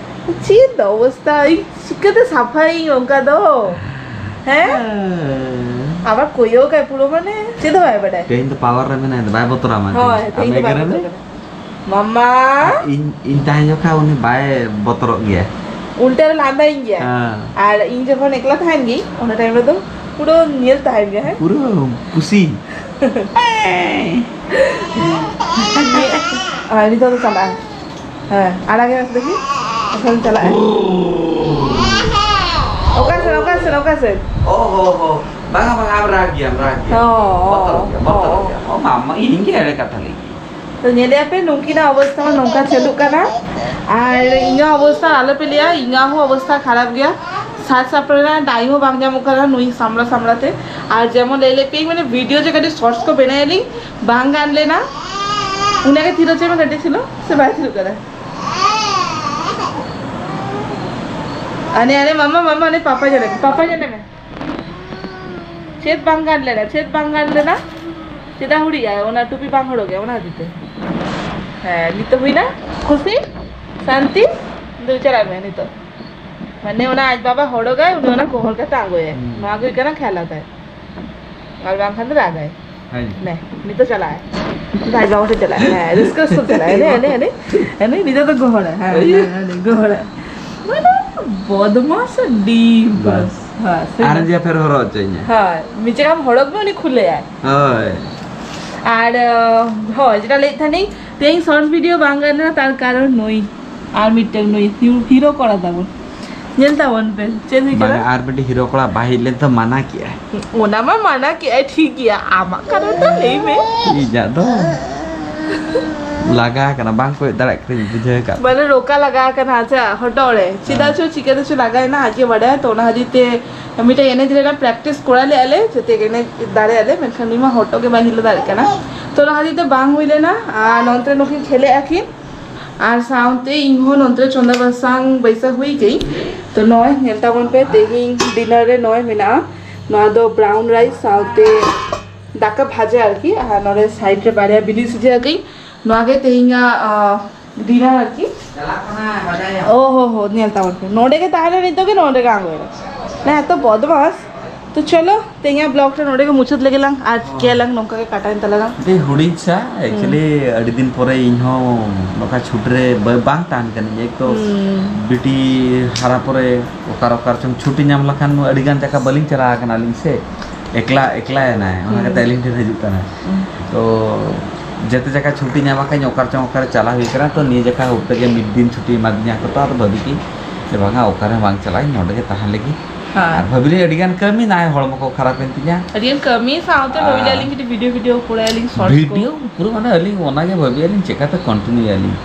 ᱪᱮᱫ ᱚᱵᱚᱥᱛᱟ, ᱤᱧ ᱪᱤᱠᱟᱹᱛᱮ ᱥᱟᱯᱷᱟᱭᱤᱧ ᱚᱱᱠᱟ ᱫᱚ? ᱦᱮᱸ? ᱦᱮᱸ᱾ ᱟᱵᱟᱨ ᱠᱚᱭᱚᱜᱟᱭ ᱯᱩᱨᱟᱹ, ᱢᱟᱱᱮ ᱪᱮᱫ ᱦᱚᱸ ᱵᱟᱭ ᱵᱟᱰᱟᱭ᱾ ᱛᱮᱦᱮᱧ ᱫᱚ ᱯᱟᱣᱟᱨ ᱨᱮ ᱢᱮᱱᱟᱭ, ᱵᱟᱭ ᱵᱚᱛᱚᱨᱟᱢᱟ ᱦᱳᱭ, ᱛᱮᱦᱮᱧ᱾ ᱛᱮᱦᱮᱧ ᱟᱢ ᱫᱚ ᱵᱟᱭ ᱮᱜᱮᱨᱮ ᱵᱚᱛᱚᱨ ᱢᱮ᱾ ᱠᱟᱱᱟ᱾ ᱢᱟᱢᱟ᱾ ᱤᱧ, ᱤᱧ ᱛᱟᱦᱮᱸ ᱡᱚᱠᱷᱟᱡ ᱩᱱᱤ ᱵᱟᱭ ᱵᱚᱛᱚᱨᱚᱜ ᱜᱮᱭᱟ᱾ ᱩᱞᱴᱟᱹ ᱨᱮ ᱞᱟᱸᱫᱟᱭᱤᱧ ᱜᱮᱭᱟ᱾ ᱦᱮᱸ᱾ ᱟᱨ ᱤᱧ ᱡᱚᱠᱷᱚᱱ ᱮᱠᱞᱟ ᱛᱟᱦᱮᱱ ᱜᱤᱧ, ᱚᱱᱟ time ᱨᱮᱫᱚ ᱯᱩᱨᱟᱹ ᱧᱮᱞ ᱛᱟᱦᱮᱱ ᱜᱮᱭᱟ, ᱦᱮᱸ? ᱯᱩᱨᱟᱹ ᱯᱩᱥᱤ᱾ ᱟᱨ ᱱᱤᱛᱚᱜ ᱫᱚ ᱪᱟᱞᱟᱜᱼᱟ᱾ ᱦᱮᱸ, ᱟᱲᱟᱜᱮ ᱢᱮᱥᱮ ᱫᱮᱠᱷᱤ᱾ ᱮᱠᱷᱚᱱ ᱪᱟᱞᱟᱜᱼᱟ᱾ ᱚᱠᱟ ᱥᱮᱫ, ᱚᱠᱟ ᱥᱮᱫ, ᱚᱠᱟ ᱥᱮᱫ? ᱚ ᱦᱚ ᱦᱚ᱾ ᱵᱟᱝᱟ, ᱵᱟᱝᱟ, ᱟᱢ ᱨᱟᱜ ᱜᱮᱭᱟᱢ, ᱨᱟᱜ ᱜᱮᱭᱟᱢ᱾ ᱚ, ᱵᱚᱛᱚᱨᱚᱜ ᱜᱮᱭᱟᱢ, ᱵᱚᱛᱚᱨᱚᱜ ᱚ᱾ ᱜᱮᱭᱟᱢ᱾ ᱚ ᱢᱟᱢᱟ, ᱤᱧ ᱜᱮ ᱮᱲᱮ ᱠᱟᱛᱷᱟ ᱞᱟᱹᱭ ᱜᱮᱭᱟ᱾ ᱛᱚ ᱧᱮᱞᱮᱜᱼᱟ ᱯᱮ, ᱱᱩᱝᱠᱤᱱᱟᱜ ᱚᱵᱚᱥᱛᱟ ᱢᱟ ᱱᱚᱝᱠᱟ ᱪᱟᱹᱞᱩᱜ ᱠᱟᱱᱟ᱾ ᱟᱨ ᱤᱧᱟᱹᱜ ᱚᱵᱚᱥᱛᱟ ᱟᱞᱚᱯᱮ ᱞᱟᱹᱭᱟ, ᱤᱧᱟᱹᱜ ᱦᱚᱸ ᱚᱵᱚᱥᱛᱟ ᱠᱷᱟᱨᱟᱯ ᱜᱮᱭᱟ᱾ ᱥᱟᱡᱽ ᱥᱟᱯᱲᱟᱣ ᱨᱮᱱᱟᱜ time ᱦᱚᱸ ᱵᱟᱝ ᱧᱟᱢᱚᱜ ᱠᱟᱱᱟ ᱱᱩᱭ ᱥᱟᱢᱞᱟ ᱥᱟᱢᱞᱟ ᱛᱮ᱾ ᱟᱨ ᱡᱮᱢᱚᱱ ᱞᱟᱹᱭ ᱞᱮᱫ ᱯᱮᱭᱟᱹᱧ, ᱢᱟᱱᱮ, video ᱡᱮ ᱠᱟᱹᱴᱤᱡ shorts ᱠᱚ ᱵᱮᱱᱟᱣ ᱟᱹᱞᱤᱧ, ᱵᱟᱝ ᱜᱟᱱ ᱞᱮᱱᱟ᱾ ᱩᱱᱤᱭᱟᱜ ᱜᱮ ᱛᱷᱤᱨ ᱦᱚᱪᱚᱭ ᱢᱮ, ᱠᱟᱹᱴᱤᱡ ᱪᱩᱞᱩᱝ, ᱥᱮ ᱵᱟᱭ ᱛᱷᱤᱨᱚᱜ ᱠᱟᱱᱟ? ᱟᱱᱮ, ᱟᱱᱮ, ᱢᱟᱢᱟ, ᱢᱟᱢᱟ, ᱟᱱᱮ, ᱯᱟᱯᱟ ᱧᱮᱞᱮ ᱢᱮ, ᱯᱟᱯᱟ ᱧᱮᱞᱮ ᱢᱮ᱾ ᱪᱮᱫ ᱵᱟᱝ ᱜᱟᱱ ᱞᱮᱱᱟ? ᱪᱮᱫ ᱵᱟᱝ ᱜᱟᱱ ᱞᱮᱱᱟ? ᱪᱮᱫᱟᱜ ᱦᱩᱲᱤᱡ ᱟᱭ? ᱚᱱᱟ ᱴᱩᱯᱤ ᱵᱟᱝ ᱦᱚᱲᱚᱜ ᱜᱮ, ᱚᱱᱟ ᱠᱷᱟᱹᱛᱤᱨ ᱛᱮ᱾ ᱦᱮᱸ, ᱱᱤᱛᱚᱜ ᱦᱩᱭᱱᱟ? ᱠᱷᱩᱥᱤ? ᱥᱟᱱᱛᱤ? ᱫᱩ, ᱪᱟᱞᱟᱜ ᱢᱮ ᱱᱤᱛᱚᱜ᱾ ᱢᱟᱱᱮ ᱚᱱᱟ ᱟᱡ ᱵᱟᱵᱟ ᱦᱚᱲᱚᱜᱟᱭ, ᱩᱱᱤ ᱚᱱᱟ ᱜᱚᱦᱚᱲ ᱠᱟᱛᱮ ᱟᱬᱜᱚᱭᱟᱭ᱾ ᱦᱩᱸ᱾ ᱱᱚᱣᱟ ᱜᱮ ᱦᱩᱭᱩᱜ ᱠᱟᱱᱟ ᱠᱷᱮᱞᱟ ᱛᱟᱭ᱾ ᱟᱨ ᱵᱟᱝᱠᱷᱟᱱ ᱫᱚ ᱨᱟᱜᱟᱭ᱾ ᱦᱮᱸ᱾ ᱱᱮ, ᱱᱤᱛᱚᱜ ᱪᱟᱞᱟᱜ ᱟᱭ᱾ ᱱᱤᱛᱚᱜ ᱟᱡ ᱵᱟᱵᱟ ᱴᱷᱮᱱ ᱪᱟᱞᱟᱜ ᱟᱭ᱾ ᱦᱮᱸ, ᱨᱟᱹᱥᱠᱟᱹ ᱥᱩᱨ ᱪᱟᱞᱟᱜ ᱟᱭ᱾ ᱱᱮ, ᱱᱮ, ᱱᱮ᱾ ᱱᱮ, ᱱᱤᱛᱚᱜ ᱫᱚ ᱜᱚᱦᱚᱲᱟᱭ᱾ ᱦᱮᱸ, ᱦᱮᱸ, ᱦᱮᱸ, ᱜᱚᱦᱚᱲᱟᱭ᱾ ᱢᱟᱱᱮ ᱵᱚᱫᱢᱟᱥ ᱟᱹᱰᱤ ᱵᱟᱥ᱾ ᱦᱮᱸ, ᱥᱮ ᱟᱨ ᱵᱟᱝ? ᱡᱮ ᱯᱷᱮᱨ ᱦᱚᱨᱚᱜ ᱦᱚᱪᱚᱧᱟ᱾ ᱦᱳᱭ, ᱢᱤᱫ ᱡᱟᱭᱜᱟᱢ ᱦᱚᱲᱚᱜ ᱢᱮ, ᱩᱱᱤ ᱠᱷᱩᱞᱟᱹᱭᱟᱭ᱾ ᱦᱳᱭ᱾ ᱟᱨ, ᱟᱸ, ᱦᱳᱭ, ᱡᱮᱴᱟ ᱞᱟᱹᱭᱮᱫ ᱛᱟᱦᱮᱱᱤᱧ, ᱛᱮᱦᱮᱧ shorts video ᱵᱟᱝ ᱜᱟᱱ ᱞᱮᱱᱟ, ᱛᱟᱨ ᱠᱟᱨᱚᱱ ᱱᱩᱭ ᱟᱨ ᱢᱤᱫᱴᱟᱝ ᱱᱩᱭ ᱦᱤᱨᱳ, ᱦᱤᱨᱳ ᱠᱚᱲᱟ ᱛᱟᱵᱚᱱ᱾ ᱧᱮᱞ ᱛᱟᱵᱚᱱ ᱯᱮ, ᱪᱮᱫ ᱦᱩᱭ ᱠᱟᱱᱟ? ᱵᱟᱝᱟ, ᱟᱨ ᱢᱤᱫᱴᱤᱡ ᱦᱤᱨᱳ ᱠᱚᱲᱟ ᱵᱟᱭ ᱦᱮᱡ ᱞᱮᱱ ᱛᱚ ᱢᱟᱱᱟ ᱠᱮᱜᱼᱟᱭ᱾ ᱚᱱᱟ ᱢᱟ ᱢᱟᱱᱟ ᱠᱮᱜᱼᱟᱭ, ᱴᱷᱤᱠ ᱜᱮᱭᱟ, ᱟᱢᱟᱜ ᱠᱟᱨᱚᱱ ᱫᱚ ᱞᱟᱹᱭ ᱢᱮ᱾ ᱤᱧᱟᱹᱜ ᱫᱚ ᱞᱟᱜᱟ ᱠᱟᱱᱟ, ᱵᱟᱝ ᱠᱚᱭᱚᱜ ᱫᱟᱲᱮᱭᱟᱜ ᱠᱟᱱᱟᱧ, ᱵᱩᱡᱷᱟᱹᱣ ᱠᱟᱜ᱾ ᱢᱟᱱᱮ ᱨᱚᱠᱟ ᱞᱟᱜᱟ ᱠᱟᱱᱟ, ᱟᱪᱪᱷᱟ, ᱦᱚᱴᱚᱜ ᱨᱮ᱾ ᱪᱮᱫᱟᱜ ᱦᱮᱸ᱾ ᱪᱚ ᱪᱤᱠᱟᱹ ᱛᱮᱪᱚ ᱞᱟᱜᱟᱭᱮᱱᱟ, ᱟᱡ ᱜᱮ ᱵᱟᱰᱟᱭᱟ᱾ ᱛᱚ ᱚᱱᱟ ᱠᱷᱟᱹᱛᱤᱨ ᱛᱮ ᱢᱤᱫᱴᱮᱡ ᱮᱱᱮᱡ ᱨᱮᱱᱟᱜ practice ᱠᱚᱨᱟᱣ ᱞᱮᱜᱼᱟ ᱞᱮ, ᱡᱟᱛᱮ ᱮᱱᱮᱡ ᱫᱟᱲᱮᱭᱟᱜ ᱞᱮ, ᱢᱮᱱᱠᱷᱟᱱ ᱱᱩᱭ ᱢᱟ ᱦᱚᱴᱚᱜ ᱜᱮ ᱵᱟᱭ ᱦᱤᱞᱟᱹ ᱫᱟᱲᱮᱭᱟᱜ ᱠᱟᱱᱟ᱾ ᱛᱚ ᱚᱱᱟ ᱠᱷᱟᱹᱛᱤᱨ ᱛᱮ ᱵᱟᱝ ᱦᱩᱭ ᱞᱮᱱᱟ᱾ ᱟᱨ ᱱᱚᱱᱛᱮ ᱱᱩᱠᱤᱱ ᱠᱷᱮᱞᱮᱜᱼᱟ ᱠᱤᱱ, ᱟᱨ ᱥᱟᱶᱛᱮ ᱤᱧ ᱦᱚᱸ ᱱᱚᱱᱛᱮ ᱨᱮ ᱪᱚᱸᱫᱟ ᱵᱟᱥᱟᱝ ᱵᱟᱹᱭᱥᱟᱹᱣ ᱦᱩᱭ ᱠᱟᱹᱧ᱾ ᱛᱚ ᱱᱚᱜᱼᱚᱭ ᱧᱮᱞ ᱛᱟᱵᱚᱱ ᱯᱮ, ᱛᱮᱦᱮᱧ dinner ᱨᱮ ᱱᱚᱜᱼᱚᱭ ᱢᱮᱱᱟᱜᱼᱟ, ᱱᱚᱣᱟ ᱫᱚ brown rice ᱥᱟᱶᱛᱮ ᱫᱟᱠᱟ ᱵᱷᱟᱡᱟ ᱟᱨᱠᱤ, ᱟᱨ ᱱᱚᱰᱮ side ᱨᱮ ᱵᱟᱨᱭᱟ ᱵᱤᱞᱤ ᱥᱤᱡᱟᱹ ᱟᱹᱜᱩᱧ, ᱱᱚᱣᱟ ᱜᱮ ᱛᱮᱦᱮᱧᱟᱜ, ᱟᱸ, dinner ᱟᱨᱠᱤ᱾ ᱪᱟᱞᱟᱜ ᱠᱟᱱᱟ ᱵᱟᱡᱟᱭᱟ᱾ ᱳ ᱦᱳ ᱦᱳ, ᱧᱮᱞ ᱛᱟᱵᱚᱱ ᱯᱮ, ᱱᱚᱰᱮ ᱜᱮ ᱛᱟᱦᱮᱱᱟ ᱱᱤᱛᱚᱜ ᱜᱮ, ᱱᱚᱰᱮ ᱜᱮ ᱟᱬᱜᱚᱭᱮᱱᱟ᱾ ᱱᱟ, ᱮᱛᱚ ᱵᱚᱫᱢᱟᱥ᱾ ᱛᱚ ᱪᱚᱞᱚ, ᱛᱮᱦᱮᱧᱟᱜ ᱵᱞᱚᱜ ᱨᱮ ᱱᱚᱰᱮ ᱜᱮ ᱢᱩᱪᱟᱹᱫ ᱞᱮᱜᱮ ᱞᱟᱝ, ᱟᱨ ᱦᱚᱸ᱾ ᱪᱤᱠᱟᱹᱭᱟᱞᱟᱝ, ᱱᱚᱝᱠᱟ ᱜᱮ ᱠᱟᱴᱟᱭᱮᱱ ᱛᱟᱞᱟᱝᱟ᱾ ᱟᱹᱰᱤ ᱦᱩᱰᱤᱧ ᱪᱷᱟ, ᱦᱩᱸ᱾ Actually, ᱟᱹᱰᱤ ᱫᱤᱱ ᱯᱚᱨᱮ ᱤᱧ ᱦᱚᱸ ᱱᱚᱝᱠᱟ ᱪᱷᱩᱴᱤ ᱨᱮ ᱵᱟ-, ᱵᱟᱝ ᱛᱟᱦᱮᱱ ᱠᱟᱹᱱᱟᱹᱧ᱾ ᱮᱠ ᱛᱚ ᱦᱩᱸ᱾ ᱵᱤᱴᱤ ᱦᱟᱨᱟ ᱯᱚᱨᱮ ᱚᱠᱟ ᱨᱮ ᱚᱠᱟ ᱨᱮᱪᱚᱝ ᱪᱷᱩᱴᱤ ᱧᱟᱢ ᱞᱮᱠᱷᱟᱱ ᱟᱹᱰᱤ ᱜᱟᱱ ᱡᱟᱭᱜᱟ ᱵᱟᱹᱞᱤᱧ ᱪᱟᱞᱟᱣ ᱠᱟᱱᱟ ᱟᱹᱞᱤᱧ ᱥᱮ, ᱮᱠᱞᱟ, ᱮᱠᱞᱟᱭᱮᱱᱟᱭ, ᱚᱱᱟ ᱦᱩᱸ᱾ ᱠᱟᱛᱮ ᱟᱹᱞᱤᱧ ᱴᱷᱮᱱ ᱦᱤᱡᱩᱜ ᱠᱟᱱᱟᱭ᱾ ᱦᱩᱸ᱾ ᱛᱚ ᱡᱮᱛᱮ ᱡᱟᱭᱜᱟ ᱪᱷᱩᱴᱤ ᱧᱟᱢ ᱟᱠᱟᱫᱟᱹᱧ, ᱚᱠᱟ ᱨᱮᱪᱚᱝ ᱚᱠᱟ ᱨᱮ ᱪᱟᱞᱟᱣ ᱦᱩᱭ ᱠᱟᱱᱟ᱾ ᱛᱚ ᱱᱤᱭᱟᱹ ᱡᱟᱭᱜᱟ ᱦᱚᱯᱛᱟ ᱜᱮ ᱢᱤᱫ ᱫᱤᱱ ᱪᱷᱩᱴᱤ ᱮᱢᱟ ᱫᱤᱧᱟ ᱠᱚ, ᱛᱚ ᱟᱫᱚ ᱵᱷᱟᱹᱵᱤ ᱠᱤᱧ ᱡᱮ ᱵᱟᱝᱟ, ᱚᱠᱟ ᱨᱮᱦᱚᱸ ᱵᱟᱝ ᱪᱟᱞᱟᱜ ᱟᱹᱧ, ᱱᱚᱰᱮ ᱜᱮ ᱛᱟᱦᱮᱸ ᱞᱟᱹᱜᱤᱫ᱾ ᱦᱮᱸ᱾ ᱟᱨ ᱵᱷᱟᱹᱵᱤ ᱞᱟᱹᱭ ᱟᱹᱰᱤ ᱜᱟᱱ ᱠᱟᱹᱢᱤ ᱱᱟᱭ, ᱦᱚᱲᱢᱚ ᱠᱚ ᱠᱷᱟᱨᱟᱯ ᱮᱱ ᱛᱤᱧᱟ᱾ ᱟᱹᱰᱤ ᱜᱟᱱ ᱠᱟᱹᱢᱤ ᱥᱟᱶᱛᱮ ᱵᱷᱟᱹᱵᱤ ᱞᱟᱹᱭ ᱟᱨ ᱟᱹᱞᱤᱧ ᱠᱟᱹᱴᱤᱡ ᱵᱷᱤᱰᱤᱭᱳ ᱵᱷᱤᱰᱤᱭᱳ ᱠᱚᱨᱟᱭᱟᱞᱤᱧ, ᱥᱚᱨᱴᱥ ᱠᱚ᱾ ᱵᱷᱤᱰᱤᱭᱳ ᱯᱩᱨᱟᱹ ᱢᱟᱱᱮ ᱟᱹᱞᱤᱧ ᱚᱱᱟ ᱜᱮ ᱵᱷᱟᱹᱵᱤ ᱟᱹᱞᱤᱧ ᱪᱮᱠᱟᱛᱮ ᱠᱚᱱᱴᱤᱱᱤᱭᱩ ᱟᱹᱞᱤᱧ᱾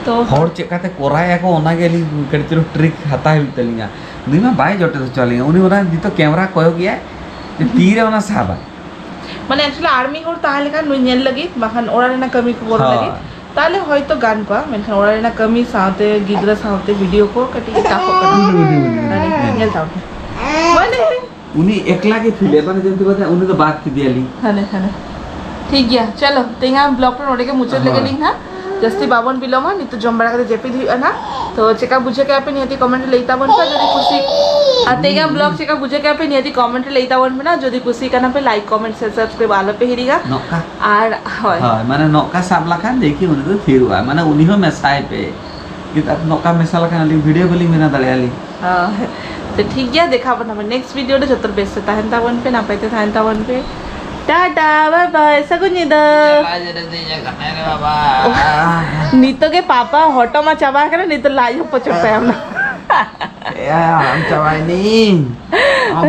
ᱛᱚ ᱦᱚᱲ ᱪᱮᱠᱟᱛᱮ ᱠᱚᱨᱟᱭᱟᱠᱚ ᱚᱱᱟ ᱜᱮ ᱟᱹᱞᱤᱧ ᱠᱟᱹᱴᱤᱡ ᱪᱩᱞᱩᱝ ᱴᱨᱤᱠ ᱦᱟᱛᱟᱣ ᱦᱩᱭᱩᱜ ᱛᱟᱹᱞᱤᱧᱟ᱾ ᱱᱩᱭ ᱢᱟ ᱵᱟᱭ ᱡᱚᱴᱮᱫ ᱦᱚᱪᱚ ᱟᱹᱞᱤᱧᱟ, ᱩᱱᱤ ᱚᱱᱟ ᱱᱤᱛᱚᱜ ᱠᱮᱢᱮᱨᱟ ᱠᱚᱭᱚᱜ ᱜᱮᱭᱟᱭ ᱡᱮ ᱛᱤᱨᱮ ᱚᱱᱟ ᱥᱟᱵᱟ᱾ ᱢᱟᱱᱮ actually ᱟᱨ ᱢᱤᱫ ᱦᱚᱲ ᱛᱟᱦᱮᱸ ᱞᱮᱠᱷᱟᱱ ᱱᱩᱭ ᱧᱮᱞ ᱞᱟᱹᱜᱤᱫ, ᱵᱟᱠᱷᱟᱱ ᱚᱲᱟᱜ ᱨᱮᱱᱟᱜ ᱠᱟᱹᱢᱤ ᱠᱚ ᱜᱚᱲᱚ ᱦᱳᱭ᱾ ᱞᱟᱹᱜᱤᱫ, ᱛᱟᱦᱞᱮ ᱦᱚᱭᱛᱚ ᱜᱟᱱ ᱠᱚᱜᱼᱟ, ᱢᱮᱱᱠᱷᱟᱱ ᱚᱲᱟᱜ ᱨᱮᱱᱟᱜ ᱠᱟᱹᱢᱤ ᱥᱟᱶᱛᱮ ᱜᱤᱫᱽᱨᱟᱹ ᱥᱟᱶᱛᱮ ᱵᱷᱤᱰᱤᱭᱳ ᱠᱚ ᱠᱟᱹᱴᱤᱡ ᱴᱟᱯᱚᱜ ᱠᱟᱱᱟ᱾ ᱩᱱᱤ, ᱩᱱᱤ, ᱩᱱᱤ, ᱩᱱᱤ᱾ ᱢᱟᱱᱮ, ᱦᱮᱸ᱾ ᱧᱮᱞ ᱛᱟᱢ᱾ ᱢᱟᱱᱮ, ᱩᱱᱤ ᱮᱠᱞᱟ ᱜᱮ ᱯᱷᱤᱞ ᱮ, ᱢᱟᱱᱮ, ᱡᱮᱢᱛᱤ ᱵᱟᱫᱮ ᱩᱱᱤ ᱫᱚ ᱵᱟᱫ ᱠᱮᱫᱮᱭᱟᱞᱤᱧ᱾ ᱦᱟᱱᱮ, ᱦᱟᱱᱮ᱾ ᱴᱷᱤᱠ ᱜᱮᱭᱟ, ᱪᱚᱞᱚ, ᱛᱮᱦᱮᱧᱟᱜ ᱵᱞᱚᱜ ᱫᱚ ᱱᱚᱰᱮ ᱜᱮ ᱢᱩᱪᱟᱹᱫ ᱞᱮᱜᱮ ᱦᱳᱭ᱾ ᱞᱤᱧ ᱦᱟᱸᱜ᱾ ᱡᱟᱹᱥᱛᱤ ᱵᱟᱵᱚᱱ ᱵᱤᱞᱚᱢᱟ, ᱱᱤᱛᱚᱜ ᱡᱚᱢ ᱵᱟᱲᱟ ᱠᱟᱛᱮ ᱡᱟᱹᱯᱤᱫ ᱦᱩᱭᱩᱜᱼᱟ ᱱᱟᱦᱟᱜ᱾ ᱛᱚ, ᱪᱮᱠᱟ ᱵᱩᱡᱷᱟᱹᱣ ᱠᱮᱜᱼᱟ ᱯᱮ, ᱱᱤᱦᱟᱹᱛᱤ ᱠᱚᱢᱮᱱᱴ ᱨᱮ ᱞᱟᱹᱭ ᱛᱟᱵᱚᱱ ᱯᱮ, ᱡᱩᱫᱤ ᱠᱩᱥᱤ, ᱟᱨ ᱛᱮᱦᱮᱧᱟᱜ ᱵᱞᱚᱜ ᱪᱮᱠᱟ ᱵᱩᱡᱷᱟᱹᱣ ᱠᱮᱜᱼᱟ ᱯᱮ, ᱱᱤᱦᱟᱹᱛᱤ ᱠᱚᱢᱮᱱᱴ ᱨᱮ ᱞᱟᱹᱭ ᱛᱟᱵᱚᱱ ᱯᱮ ᱱᱟ᱾ ᱡᱩᱫᱤ ᱠᱩᱥᱤ ᱠᱟᱱᱟ ᱯᱮ, ᱞᱟᱭᱤᱠ, ᱠᱚᱢᱮᱱᱴ, ᱥᱮ ᱥᱟᱵᱥᱠᱨᱟᱭᱤᱵ ᱟᱞᱚ ᱯᱮ ᱦᱤᱲᱤᱧᱟ᱾ ᱱᱚᱝᱠᱟ᱾ ᱟᱨ, ᱦᱳᱭ᱾ ᱦᱳᱭ, ᱢᱟᱱᱮ ᱱᱚᱝᱠᱟ ᱥᱟᱵ ᱞᱮᱠᱷᱟᱱ ᱫᱮᱠᱷᱤ ᱩᱱᱤ ᱫᱚ ᱛᱷᱤᱨᱚᱜᱼᱟᱭ, ᱢᱟᱱᱮ ᱩᱱᱤ ᱦᱚᱸ ᱢᱮᱥᱟᱭ ᱯᱮ᱾ ᱠᱤᱱᱛᱩ ᱟᱯᱮ ᱱᱚᱝᱠᱟ ᱢᱮᱥᱟ ᱞᱮᱠᱷᱟᱱ ᱟᱹᱞᱤᱧ ᱵᱷᱤᱰᱤᱭᱳ ᱵᱟᱹᱞᱤᱧ ᱵᱮᱱᱟᱣ ᱫᱟᱲᱮᱭᱟᱜᱼᱟ ᱟᱹᱞᱤᱧ᱾ ᱦᱳᱭ᱾ ᱛᱚ, ᱴᱷᱤᱠ ᱜᱮᱭᱟ, ᱫᱮᱠᱷᱟᱣ ᱵᱚᱱᱟ ᱵᱚᱱ ᱱᱮᱠᱥᱴ ᱵᱷᱤᱰᱤᱭᱳ ᱨᱮ᱾ ᱡᱚᱛᱚ ᱵᱮᱥ ᱛᱮ ᱛᱟᱦᱮᱱ ᱛᱟᱵᱚᱱ ᱯᱮ, ᱱᱟᱯᱟᱭ ᱛᱮ ᱛᱟᱦᱮᱱ ᱛᱟᱵᱚᱱ ᱯᱮ᱾ ᱴᱟᱴᱟ, ᱵᱟᱭ ᱵᱟᱭ, ᱥᱟᱹᱜᱩᱱ ᱧᱤᱫᱟᱹ᱾ ᱞᱟᱡ ᱨᱮ ᱫᱮᱡ ᱟᱠᱟᱱᱟᱭ ᱨᱮ ᱵᱟᱵᱟ᱾ ᱱᱤᱛᱚᱜ ᱜᱮ ᱯᱟᱯᱟ ᱦᱚᱴᱚᱜ ᱢᱟ ᱪᱟᱵᱟ ᱟᱠᱟᱱᱟ, ᱱᱤᱛᱚᱜ ᱞᱟᱡ ᱦᱚᱸ ᱯᱚᱪᱚᱜ ᱛᱟᱭᱟ ᱚᱱᱟ᱾ ᱮᱭᱟ, ᱟᱢ ᱪᱟᱵᱟᱭᱮᱱᱤᱧ᱾ ᱟᱢ